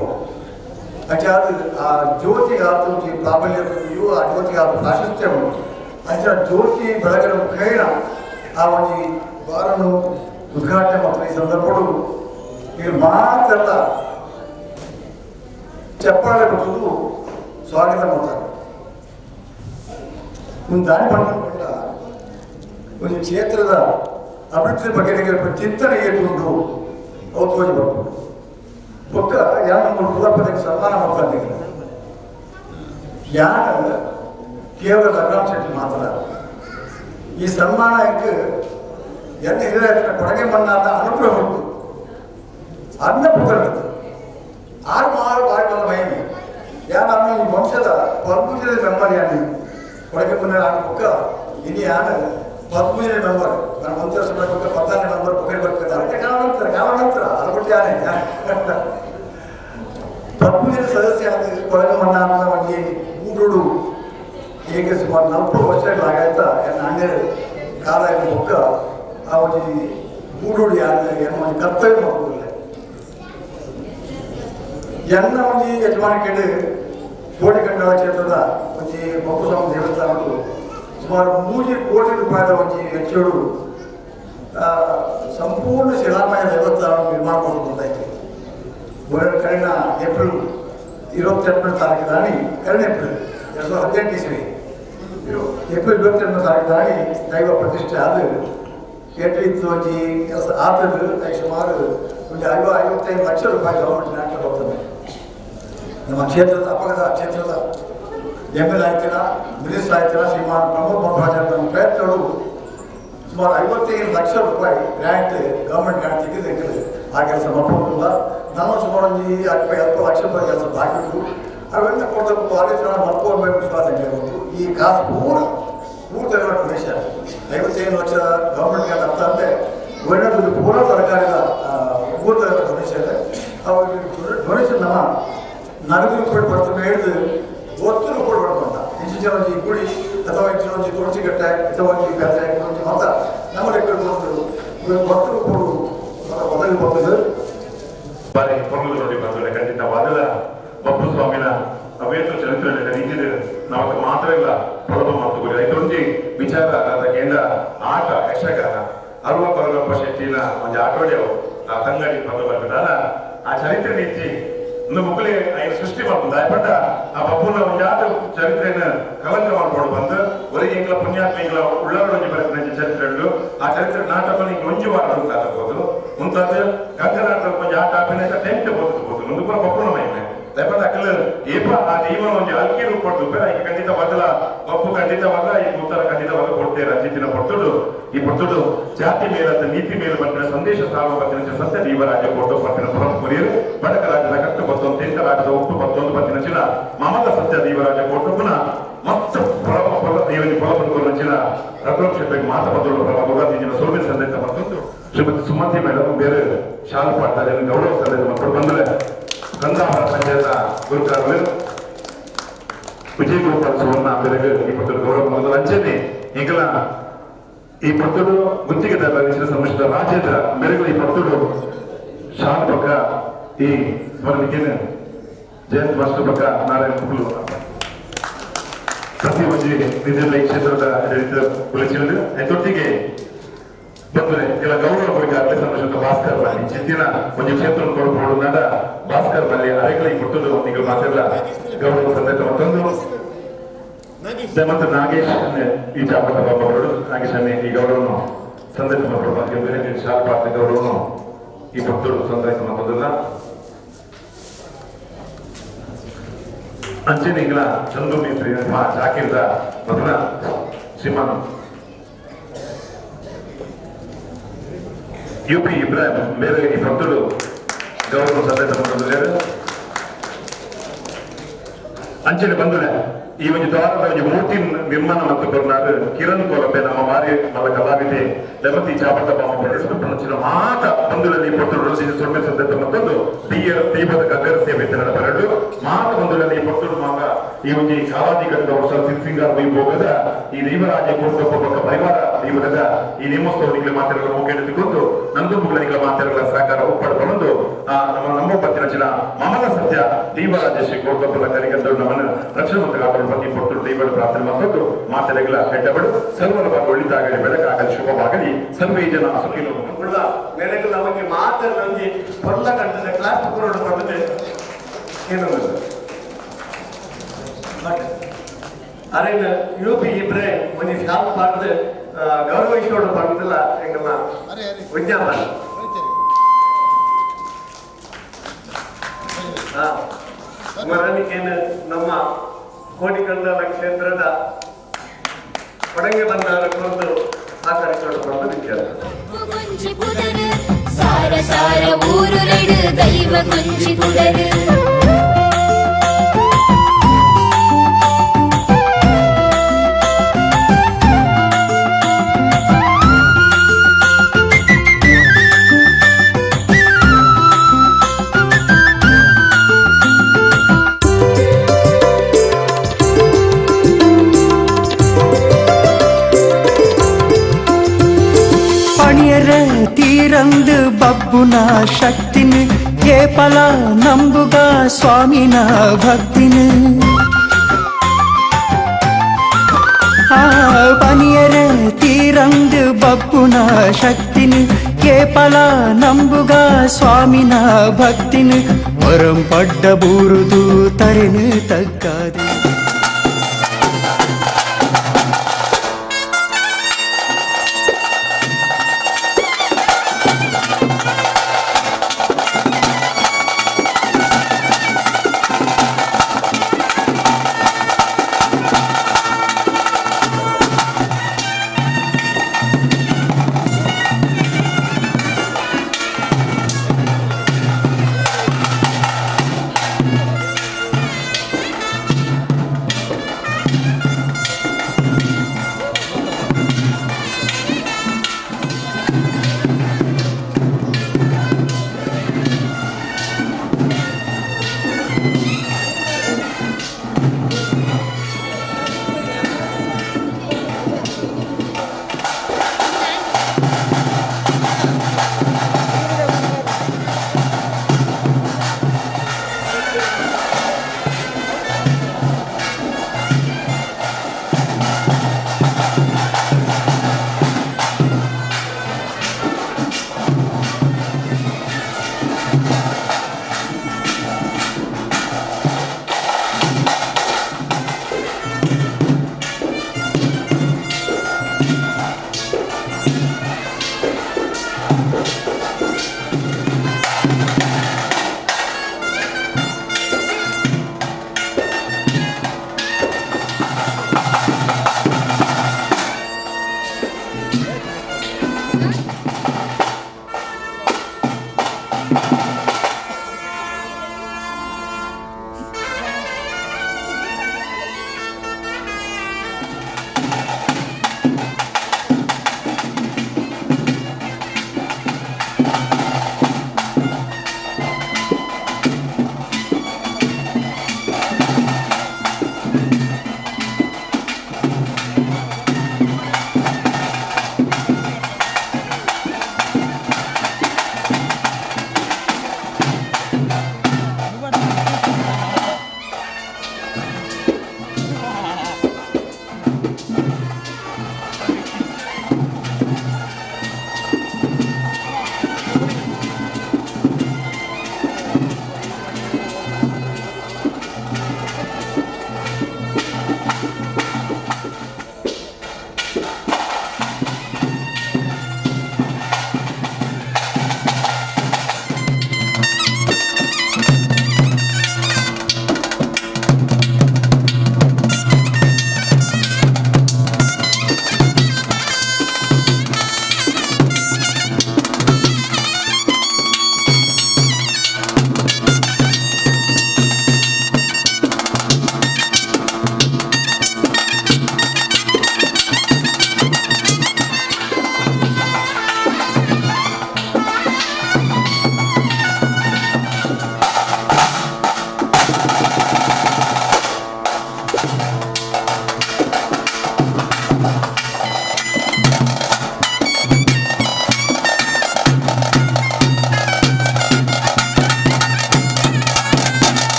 ಅಂಚಾದ ಆ ಜ್ಯೋತಿಗೆ ಆತ ಒಂಜಿ ಪ್ರಾಬಲ್ಯ ಆ ಜ್ಯೋತಿಗೆ ಆತ ಪ್ರಾಶಸ್ತ್ಯ ಉಂಟು. ಅಂಚಿನ ಜ್ಯೋತಿ ಬೆಳಕಿನ ಮುಖೇನ ಆ ಒಂಜಿ ಬಾರನ್ನು ಉದ್ಘಾಟನೆ ಮಾಡ್ತಾರೆ. ಈ ಸಂದರ್ಭಗಳು ಈಗ ಮಾತ್ರ ಚಪ್ಪಾಳೆ ಕೊಟ್ಟದ್ದು ಸ್ವಾಗತ ಮಾಡ್ತಾರೆ. ಒಂದು ದಾನಿ ಪಡ್ಕೊಂಡ ಒಂದು ಕ್ಷೇತ್ರದ ಅಭಿವೃದ್ಧಿ ಬಗ್ಗೆ ಚಿಂತನೆ ಏಟುಂಟು ಅವು ತೋಜಿ ಬರ್ಬೋದು. ಒಕ್ಕ ಯಾರು ಕುಲಪತಿಗೆ ಸನ್ಮಾನ ಮಾಡ್ತಾರೆ. ಯಾರು ಕೇವಲ ರಘುರಾಮ್ ಶೆಟ್ಟಿ ಮಾತ್ರ ಈ ಸನ್ಮಾನಕ್ಕೆ ಎನ್ನ ಹಿರಿಯ ಕೊಡಗೆ ಮಣ್ಣಾದ ಅನುಗ್ರಹ ಉಂಟು ಅನ್ನ ಪುತ್ರ ಆರು ಮಾರು ಬಾರಿ ಮಹಿಮೆ ಯಾರು ಈ ವಂಶದ ಪದ್ಮೂಜನೆ ಮೆಂಬರ್ ಯಾರು ಕೊಡಗೆ ಮಣ್ಣ ಪಕ್ಕ ಇನಿ ಯಾರು ಪದ್ಮೂಜನೆ ಮೆಂಬರ್ ನಾನು ಒಂದು ವರ್ಷ ಪಕ್ಕ 14 ಮೆಂಬರ್ ಪಕ್ಕಡೆ ಬರ್ತಾರೆ ಕಾರಣಂತರ ಕಾರಣಂತರ ಅದು ಬಿಟ್ಟು ಯಾರೇ ಪದ್ಮೂಜನೆ ಸದಸ್ಯ ಆದ ಕೊಡಗೆ ಮಣ್ಣ ಒಂಜಿ ಊರುಡು ಹೇಗೆ ಸುಮಾರು 40 ವರ್ಷಗಳಾಗಾಯ್ತಾ ಎನ್ನ ಅಣ್ಣರ ಕಾಲ ಪಕ್ಕ ಆ ಒಂಜಿ ಊರುಡು ಯಾರು ಎನ್ನ ಒಂದು ಕರ್ತವ್ಯ ಮಾಡ್ಕೊಳ್ಳಿಲ್ಲ. ಎನ್ನ ಒಂಜಿ ಯಜಮಾನಿಕೆಡು ಕೋಟಿಕಂಡಳ ಕ್ಷೇತ್ರದ ಒಂಜಿ ಬಪ್ಪುಸ್ವಾಮಿ ದೇವಸ್ಥಾನಗಳು ಸುಮಾರು 3 ಕೋಟಿ ರೂಪಾಯಿದ ಒಂಜಿ ವೆಚ್ಚಡು ಸಂಪೂರ್ಣ ಶಿಲಾಮಯ ದೇವಸ್ಥಾನ ನಿರ್ಮಾಣ ಮಾಡ್ಕೊಂಡು ಕಳೆದ ಏಪ್ರಿಲ್ 28ನೇ ತಾರೀಕು ದಾನಿ ಕಳೆದ ಏಪ್ರಿಲ್ 2018 ಇಸ್ವಿ ಏಪ್ರಿಲ್ 28ನೇ ತಾರೀಕು ದಾನಿ ದೈವ ಪ್ರತಿಷ್ಠೆ ಆದ ಏಟ್ರಿತ್ತು ಒಂಜಿ ಕೆಲಸ ಆತದ್ದು ಸುಮಾರು ಒಂದು 55 ಲಕ್ಷ ರೂಪಾಯಿ ಗೌರ್ಮೆಂಟ್ ನಾಟಕ ಬರ್ತದೆ. ನಮ್ಮ ಕ್ಷೇತ್ರದ ಅಪಗದ ಕ್ಷೇತ್ರದ ಎಮ್ ಎಲ್ ಆಯ್ತಿರ ಮಿನಿಸ್ಟರ್ ಆಯ್ತಿರ ಶ್ರೀಮಾನ್ ಪ್ರಮೋದ್ ಮಧ್ವಾಚಾರ್ಯ ಪ್ರಯತ್ನಗಳು ಸುಮಾರು 55 ಲಕ್ಷ ರೂಪಾಯಿ grant government grant ತೆಗೆದು ಆ ಕೆಲಸ ಮಾಡ್ಕೊಂಡಿಲ್ಲ. ನಮ್ಮ ಸುಮಾರು ಒಂದು 50 ಲಕ್ಷ ರೂಪಾಯಿ ಕೆಲಸ ಬಾಕಿ ಉಂಟು. ಅವೆಲ್ಲ ಕೊಡಬೇಕು ಆಲೋಚನೆ ಮಾಡ್ಕೋಬೇಕು ವಿಶ್ವಾಸ ಗೊತ್ತು. ಈ ಕಾಸು ಪೂರ ಪೂರ್ತಿ ಡೊನೇಷನ್ 55 ಲಕ್ಷ ಗೌರ್ಮೆಂಟ್ ಗ್ರಾಂಟ್ ಅಂತ ಅಂದರೆ ಒಳ್ಳೆಯದು ಪೂರ ಸರ್ಕಾರದ ಪೂರ್ತಿ ಡೊನೇಷನ್. ಅವಾಗ ಡೊನೇಷನ್ ನಮ್ಮ ನಗದು ರೂಪಾಯಿ ಬರ್ತದೆ ಹಿಡಿದು ಒತ್ತು ರೂಪಾಯಿ ಬರ್ತಂತ ಇಂಚಿನ ಒಂಜಿ ಗುಡಿ ಅಥವಾ ಇಂಚಿನ ಒಂಜಿ ತುಳಸಿಗಟ್ಟೆ ಅಥವಾ ಒಂಜಿ ಬೆಲೆ ಒಂಜಿ ಮಾತ್ರ ನಮ್ಮ ಲೆಕ್ಕ ಒತ್ತು ರೂಪಾಯಿ ಒದಗಿ ಬರ್ತದೆ. ಬಾರಿ ಪೊರ್ಲು ನೋಡಿ ಬಂದ್ರೆ ಖಂಡಿತವಾದಲ ಬಪ್ಪು ಸ್ವಾಮಿನ ಅವೇತ ಚರಿತ್ರೆ ರೀತಿಯಲ್ಲಿ ನಾವು ಮಾತ್ರ ಇಲ್ಲ ಪ್ರಭಾವ ಮಾತುಗಳು ಇದೊಂದು ವಿಚಾರ ಕೇಂದ್ರ ಆಟ ಯಕ್ಷಗಾನ ಅರುವ ಕೊರಗಪ್ಪ ಶೆಟ್ಟಿನ ಒಂದು ಆಟೋಡ್ಯವು ಆ ತಂಗಡಿ ಬಂದು ಬರ್ಬೇಕಲ್ಲ ಆ ಚರಿತ್ರೆ ರೀತಿ ಒಂದು ಮುಕ್ಕಳಿ ಐದು ಸೃಷ್ಟಿ ಮಾಡ್ಬೋದು ಆಯ್ಪಟ್ಟ ಆ ಬಪ್ಪುನ ಒಂದು ಆಟ ಚರಿತ್ರೆಯನ್ನು ಕಲಂಕ ಮಾಡ್ಕೊಂಡು ಬಂದು ಒರಗೆ ಎಂಗ್ಲ ಪುಣ್ಯಾತ್ಮ ಎಂಗ್ಲ ಉಳ್ಳವರೊಂಜಿ ಬರ್ತಿನ ಚರಿತ್ರೆಗಳು ಆ ಚರಿತ್ರೆ ನಾಟಕ ಹಿಂಗೆ ಒಂಜಿ ವಾರ ಉಂಟಾಗಬಹುದು ಮುಂತಾದ ಕಂಕನಾಟ ಒಂಜಿ ಆಟ ಅಭಿನಯ ಟೆಂಟ್ ಬೋದು ಮುಂದೆ ಪೂರ ಬಪ್ಪುನ ಮಹಿಮೆ ದಯಪಟ್ಟ ಅಕ್ಕಲ ಏಪ ಆ ದೈವನ ಒಂಜಿ ಅಲ್ಕಿ ರೂಪ ಕೊಡ್ತು ಈಗ ಖಂಡಿತವಾದಲ ಬಪ್ಪು ಖಂಡಿತವಾದ ಈ ಉತ್ತರ ಖಂಡಿತವಾದ ಕೊಡ್ತೇವೆ ರಂಜಿತಿನ ಪೊರ್ತುಡು ಈ ಪೊರ್ತುಡು ಜಾತಿ ಮೇಲತ್ತ ನೀತಿ ಮೇಲೆ ಬಂದಿನ ಸಂದೇಶ ಸಾರುವ ಬತ್ತಿನ ಸತ್ಯ ದೀವರಾಜ ಕೊಟ್ಟು ಪತ್ತಿನ ಪುರಂ ಕೊರಿಯರು ಬಡಕ ರಾಜ್ಯದ ಕಟ್ಟು ಬತ್ತೊಂದು ತೆಂಕ ರಾಜ್ಯದ ಒಟ್ಟು ಬತ್ತೊಂದು ಪತ್ತಿನ ಚಿನ ಮಮದ ಸತ್ಯ ದೀವರಾಜ ಕೊಟ್ಟು ಪುನಃ ಮತ್ತೆ ಪೊಲ ದೇವನಿ ಪೊಲ ಬಂದು ರಘುರಾಮ್ ಶೆಟ್ಟಿಗೆ ಮಾತ ಬದಲು ಪ್ರಭಾವ ಸೋಮಿ ಸಂದೇಶ ಮತ್ತೊಂದು ಶ್ರೀಮತಿ ಸುಮತಿ ಮೇಡಮ್ ಬೇರೆ ಶಾಲು ಪಾಡ್ತಾರೆ ಗೌರವ ಸಂದೇಶ ಮಕ್ಕಳು ಬಂದರೆ ಕಂದಾವರ ಪಂಚಾಯತ ಗುರುಕಾರರು ವಿಜಯ ಗೋಪಾಲ್ ಸುವರ್ಣ ಬೇರೆ ಈ ಪತ್ರ ಗೌರವ ಮೊದಲ ಅಂಚನೆ ಈಗಲ ಈ ಪತ್ತುಡು ಗುತ್ತಿಗೆ ಸಮಸ್ಯೆ ರಾಜೇಂದ್ರ ಬೇರೆ ಈ ಪತ್ತುಡು ಶಾಲ್ ಪಕ್ಕ ಈ ಸ್ಮರಣಿಕೆನ ಜಯಂತ್ ಮಾಸ್ಟರ್ ಪಕ್ಕ ನಾರಾಯಣ ಕುಕ್ಲು ಪ್ರತಿ ಒಂಜಿ ವಿವಿಧ ಕ್ಷೇತ್ರದ ಪೊಲೀಸರು ತೊಟ್ಟಿಗೆ ಬಂದರೆ ಕೆಲ ಗೌರವ ಕೊಡುಗೆ ಸಂದರ್ಶನ ಭಾಸ್ಕರ್ ಬಲ್ಲಿ ಚಿತ್ತಿನ ಒಂದು ಕ್ಷೇತ್ರ ಕೊಡಬಹುದಾದ ಭಾಸ್ಕರ್ ಬಲ್ಲಿ ಅರೆಗಳಿಗೆ ಕೊಟ್ಟದ್ದು ನೀವು ಮಾತೆಲ್ಲ ಗೌರವ ಸಂದೇಶ ಮತ್ತೊಂದು ಮತ್ತು ನಾಗೇಶ್ ಈ ಚಾಪಟ ಬಾಬಾಗಳು ನಾಗೇಶ್ ಅನ್ನೇ ಈ ಗೌರವನು ಸಂದೇಶ ಬೇರೆ ಶಾಲ್ ಪಾತ್ರ ಗೌರವನು ಈ ಭಕ್ತರು ಸಂದೇಶ ಮತ್ತೊಂದಲ್ಲ ಅಂಚೆನಿಂಗ್ಲ ಚಂದು ಮೇಸ್ತ್ರಿ ಜಾಕಿರ್ದ ಮಗನ ಶ್ರೀಮಾನ್ ಯುಪಿ ಇಬ್ರಾಹಿಂ ಮೇರೆ ಈ ಭಕ್ತರು ಗೌರವ ಸಂದೇಶ ಮಾಡಿದ್ದಾರೆ. ಅಂಚನೆ ಬಂದರೆ ಈ ಒಂದು ದ್ವಾರದ ಒಂದು ಮೂರ್ತಿ ನಿರ್ಮಾಣ ಮತ್ತು ಕೊರ್ನಾಡು ಕಿರಣ್ ಕೊರಪೆ ನಮ್ಮ ಮಾರಿ ಮಲ್ಲ ಕಲಾವಿದೆ ಲೆಮತಿ ಚಾಪಟ ಬಾಮ ಬರಡು ಮಾತ ಬಂಧುಗಳಲ್ಲಿ ಪೊಟ್ಟರು ಸೊನ್ನೆ ಸಂದೇಶ ಮತ್ತೊಂದು ದೀಪದ ಕಗ್ಗರ ಸೇವೆ ಬರಡು ಮಾತ ಬಂಧುಗಳಲ್ಲಿ ಪೊಟ್ಟರು ಮಾತ ಈ ಒಂದು ಕಾಲಾದಿ ಕಟ್ಟದ ವರ್ಷ ಸಿಂಗಾರ ವೈಭೋಗದ ಈ ದೈವರಾಜ ಕೊಟ್ಟ ಪರಿವಾರ ದೈವದ ಈ ನೇಮೋತ್ಸವನಿಗೆ ಮಾತೆಲ್ಲ ಮುಖೇಡಿಸಿಕೊಂಡು ನಂದು ಮಾತೆಲ್ಲ ಸಹಕಾರ ಒಪ್ಪಡಿಕೊಂಡು ಆ ನಮ್ಮ ನಮ್ಮ ಪತ್ತಿನ ಚಿನ ಮಮಲ ಸತ್ಯ ದೈವರಾಜ ಶ್ರೀ ಕೋಟಪ್ಪನ ಕರಿಗಂದರು ನಮ್ಮನ್ನು ರಕ್ಷಣೆ ಮತ್ತು ಕಾಪಾಡುವ ಪ್ರತಿ ಪೊಟ್ಟು ದೈವರ ಪ್ರಾರ್ಥನೆ ಮತ್ತು ಮಾತೆಲೆಗಳ ಹೆಡ್ಡಬಡು ಸರ್ವರ ಭಾಗ ಒಳಿತಾಗಲಿ ಬೆಳಕಾಗಲಿ ಶುಭವಾಗಲಿ ಸರ್ವೇ ಜನ ಸುಖಿನೋ. ನೆನೆಗಳ ಒಂಜಿ ಮಾತನ್ನ ಒಂಜಿ ಪೊರ್ಲ ಕಂಟದ ಕ್ಲಾಸ್ ಕೊರಡು ಪಂಡದೆ ಏನೊಂದು ಬಟ್ ಅರೇನ ಯು ಪಿ ಇಬ್ರಾಹಿಂ ಒಂಜಿ ಶಾಪ್ ಪಾಡ್ದು ಗೌರವಿಸೋಡು ಪಂಡದಲ್ಲ ಎಂಗಲ್ಲ ವಿಜ್ಞಾಪನ ಮರಣಿಕೇನು ನಮ್ಮ ಕೋಟಿಕಂಡಲ ಕ್ಷೇತ್ರದ ಕೊಡಂಗೆ ಬಂದಾರ ಕೊಂಡು ಸಹಕರಿಸೋಡು ಪಂಡ ವಿಚಾರ. ಸಾರ ಸಾರ ಊರುಲೆಡು ದೈವ ಗುಂಜಿ ಪುದರು ತೀರಂದು ಬಬ್ಬುನ ಶಕ್ತಿನ ಕೇಪಲ ನಂಬುಗ ಸ್ವಾಮಿನ ಭಕ್ತಿನ ಆ ಪನಿಯರ ತೀರಂದು ಬಬ್ಬುನ ಶಕ್ತಿನ ಕೇಪಲ ನಂಬುಗ ಸ್ವಾಮಿನ ಭಕ್ತಿನ ವರಂ ಪಡ್ಡ ಬೂರುದು ತರೆನು ತಗ್ಗಾದೆ.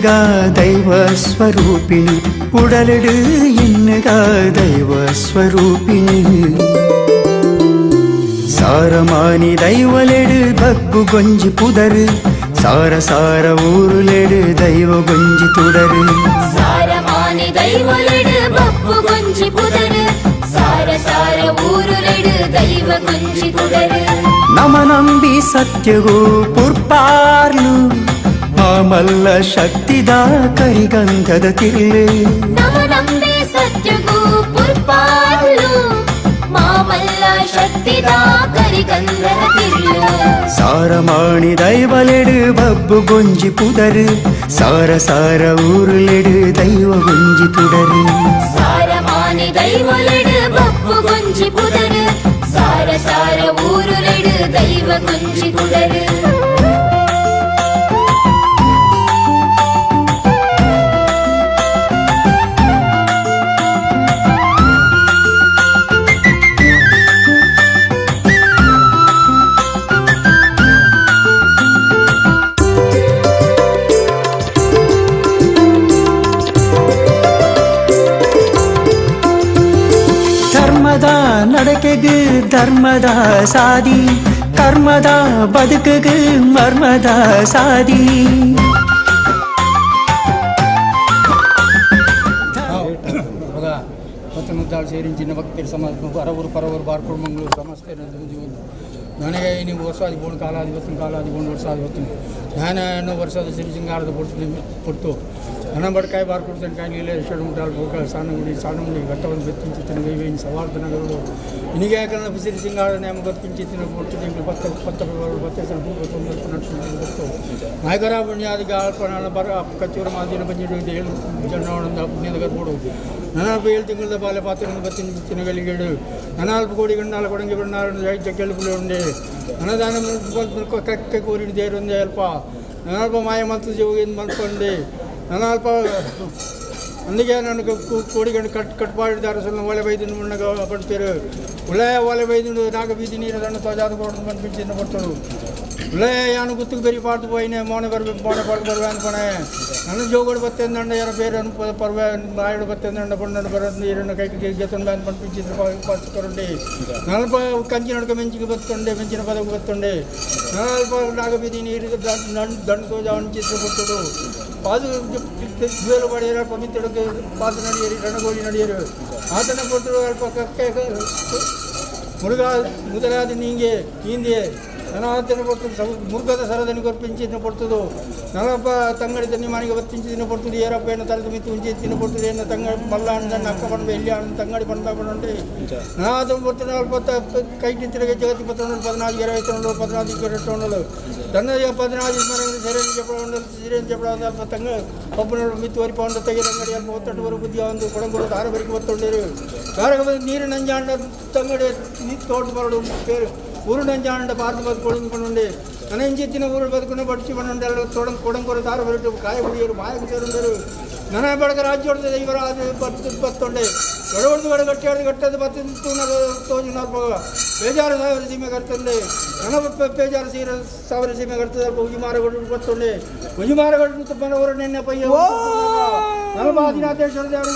ಎನ್ನುಗ ದೈವ ಸ್ವರೂಪಿಣಿ ಉಡಲಿಡು ಎನ್ನುಗ ದೈವ ಸ್ವರೂಪಿಣಿ ಸಾರಮಾನಿ ದೈವಲೆಡು ಬಗ್ಗು ಗೊಂಜಿ ಪುದರು ಸಾರ ಸಾರ ಊರುಲೆಡು ದೈವ ಗೊಂಜಿ ತುಡರು ಸಾರಮಾನಿ ದೈವಲೆಡು ಬಪ್ಪು ಗೊಂಜಿ ಪುದರು ಸಾರ ಸಾರ ಊರುಲೆಡು ದೈವ ಗೊಂಜಿ ತುಡರು ನಮ ನಂಬಿ ಸತ್ಯಗೂ ಪುರ್ಪಾರ್ಲು ಮಾಮಲ್ಲ ಶಕ್ತಿದ ಕರಿಗಂಧದ ತಿರ್ಲು ನಮ ನಂಬಿ ಸತ್ಯಗೂ ಪುರ್ಪಾರ್ಲು ಮಾಮಲ್ಲ ಶಕ್ತಿದ ಕರಿಗಂಧದ ತಿರ್ಲು ಸಾರಮಾಣಿ ದೈವಲೆಡು ಬಬ್ಬು ಗೊಂಜಿ ಪುದರು ಸಾರ ಸಾರ ಊರುಲೆಡು ದೈವ ಗೊಂಜಿ ತುಡರು ಸಾರಮಾನಿ ದೈವಲೆಡು ಬಪ್ಪು ಗೊಂಜಿ ಪುದರು ಸಾರ ಸಾರ ಊರುಲೆಡು ದೈವ ಗೊಂಜಿ ತುಡರು ಧರ್ಮದ ನಡಕೆಗು ಧರ್ಮದ ಸಾದಿ ಕರ್ಮದ ಬದುಕುಗು ಮರ್ಮದ ಸಾದಿ ಪತ್ತನದ್ದಾಳು ಸೇರಿಂಚಿನ ಭಕ್ತರು ಸಮಾಜ ಅರವರು ಪರವರು ಬಾರ್ಕೋಡು ಮಂಗಳೂರು ಸಮಸ್ತ ನನಗೆ ನೀವು ವರ್ಷಾದಿ ಬೋಣು ಕಾಲಾದಿ ಹೊತ್ತಿನ ಕಾಲಾದಿ ಬೋಣು ವರ್ಷಾದಿ ಹೊತ್ತಿನ ನಾನು ವರ್ಷದ ಸಿರಿಸಿಂಗಾರದ ಪೊಟ್ಟು ಪೊಟ್ಟು ನನ್ನ ಬಡ್ಕಾಯಿ ಬಾರ್ಕೊಡ್ತೇನೆ ಕಾಯಿ ನೀಲೇ ಷಡ್ಮುಟಾಲ್ ಬೋಕ ಸಾನಗುಡಿ ಸಾನಗುಡಿ ಘಟ್ಟವನ್ನು ಬೆತ್ತಿಂಚಿತ್ತಿನ ವೈವೇನ್ ಸವಾರ್ಧನಗರುಡು ಇನಿಗೆ ಯಾಕಂದ್ರೆ ಬಿಸಿರು ಸಿಂಗಾರ ನೇಮ ಗೊತ್ತಿಂಚಿತ್ತಿನ ಪೊಟ್ಟು ತಿಂಗಳು ಪತ್ತ ಪತ್ತ ಪತ್ತೆ ತೊಂದರೆ ಗೊತ್ತು ನಾಯಕರ ಬುಣ್ಯಾದಿ ಗಾಳ್ಪಣ ಬರ ಕಚ್ಚೂರ ಮಾದಿನ ಬಂಜಿಡು ಏಳು ಜನ ಪುಣ್ಯದ ಗರ್ಬೋಡು ನನಾಲ್ಕು ಏಳು ತಿಂಗಳ ಬಾಲೆ ಪಾತ್ರ ಬತ್ತಿನ ಗಲಿಗೇಡು ನನಾಲ್ಕು ಕೋಡಿ ಗಂಡಾಲ ಕೊಡಂಗಿ ಬಣ್ಣಾರು ಜಗ್ಗಲು ಪುಳ್ಳಿ ಉಂಡೆ ಅನ್ನದಾನ ಕಕ್ಕೆ ಕೋರಿಡು ದೇರೊಂದೇ ಅಲ್ಪ ನನಾಲ್ಪ ಮಾಯ ಮಂತ್ರ ಜೋಗಿಂದ ಮಲ್ಕೊಂಡೆ ನನಾಲ್ಪ అందుకే నన్ను కోడిగండు కట్ కట్టుబాటు అసలు ఒಲೆ వైద్యుని ఉండగా పడతారు ఉలయ ఒಲೆ వైద్యుడు నాకు బీది నీరు దండ తోజాదు పంపించిన పడతాడు ఉలయ యాను గుర్తుకు పెరిగి పాడుతూ పోయినా మోన బరు మోన పడు బరువు అనుకునే నన్ను జోగుడు బత్తేందండ ఎర పేరు అను పరువు రాయుడు బత్తేందండ పండు బరు నీరున్న కైకి గెతుండ అని పంపించిన పచ్చుకోండి నలభై కంచి నడక మెంచికి బతుండే మెంచిన పదకు బతుండే నలభై నాకు బీది నీరు దండు తోజా అని పడుతాడు ಪಾದು ಬೇಲು ಪಡೆಯರು ಅಲ್ಪ ಮಿತ್ತಡಕ್ಕೆ ಪಾದು ನಡೆಯರು ರಣಗೋಳಿ ನಡೆಯರು ಆತನ ಕೊಟ್ಟರು ಅಲ್ಪ ಕಕ್ಕೆ ಮುರುಘಾ ಮೊದಲಾದ ನೀಂಗೆ ಹಿಂದೆ ನನಾತನ ಕೊಡ್ತದೆ ಮುರುಘದ ಸರದನಿ ಕೊರ್ಪಿಂಚಿನ ಕೊಡ್ತದು ನಲಪ್ಪ ತಂಗಡಿ ತನ್ನಿ ಮನೆಗೆ ಬತ್ತಿಂಚಿನ ಕೊಡ್ತದೆ ಏರಪ್ಪ ಏನು ತರದ ಮಿತ್ತು ಉಂಚಿನ ಕೊಡ್ತದೆ ಏನು ತಂಗಡಿ ಮಲ್ಲ ಅಣ್ಣ ಅಕ್ಕ ಪಂಡ ಎಲ್ಲಿ ಅಣ್ಣ ತಂಗಡಿ ಪಂಡ ಪಂಡೆ ನಾದ ಕೊಡ್ತಾನೆ ಅಲ್ಪ ಕೈ ತಿಂತಿರಗೆ ಜಗತ್ತಿ ಪತ್ತೊಂಡು ಪದಿನಾಲ್ಕು ಇರವೈ ಪದಿನಾಲ್ಕು ಇರಟ್ಟೊಂಡು ತನ್ನ ಪದಿನಾಲ್ಕು ಮನೆ ಸೆರೆ ಜಪಡ ಸಿರೆ ಜಪಡ ಅಲ್ಪ ತಂಗ ಒಬ್ಬನ ಮಿತ್ತು ವರಿ ಪೌಂಡ ತೆಗೆ ತಂಗಡಿ ಅಲ್ಪ ಒತ್ತಟ್ಟುವರು ಬುದ್ಧಿ ಒಂದು ಕೊಡಂಗೂರು ದಾರಬರಿಗೆ ಒತ್ತೊಂಡಿರು ದಾರಗ ನೀರು ನಂಜಾಂಡ ತಂಗಡಿ ನೀರು ತೋಟ ಬರಡು పేరు ಊರು ನಂಜಾಂಡ ಭಾರತ ಬದುಕೊಂಡು ನನಂಜಿತ್ತಿನ ಊರು ಬದುಕೊಂಡು ಬಡ್ಚಿ ಬಂಡ ತೊಡಂಗ್ ಕೊಡಂಗೂರು ದಾರ ಬರಟು ಕಾಯ ಹುಡಿಯರು ಮಾಯకు ಸೇರುಂಡರು ನನ್ನ ಬಡಗ ರಾಜ್ಯ ಇವರ ಬತ್ತು ಬತ್ತೊಂಡೆ ಎಡವಡ್ದು ಬಡ ಗಟ್ಟಿಯಾಡ್ದು ಗಟ್ಟದ ಬತ್ತು ತೋಜು ಬೇಜಾರು ಸಾವಿರ ಸೀಮೆ ಕರ್ತಂಡೆ ನನ್ನ ಬೇಜಾರು ಸೀರ ಸಾವಿರ ಸೀಮೆ ಕರ್ತದ ಉಜಿಮಾರಗಡ್ಡು ಬತ್ತೊಂಡೆ ಉಜಿಮಾರಗಡ್ಡು ಮನವರ ನೆನ್ನೆ ಪಯ್ಯ ನನ್ನ ಬಾದಿನಾಥೇಶ್ವರ ದೇವರು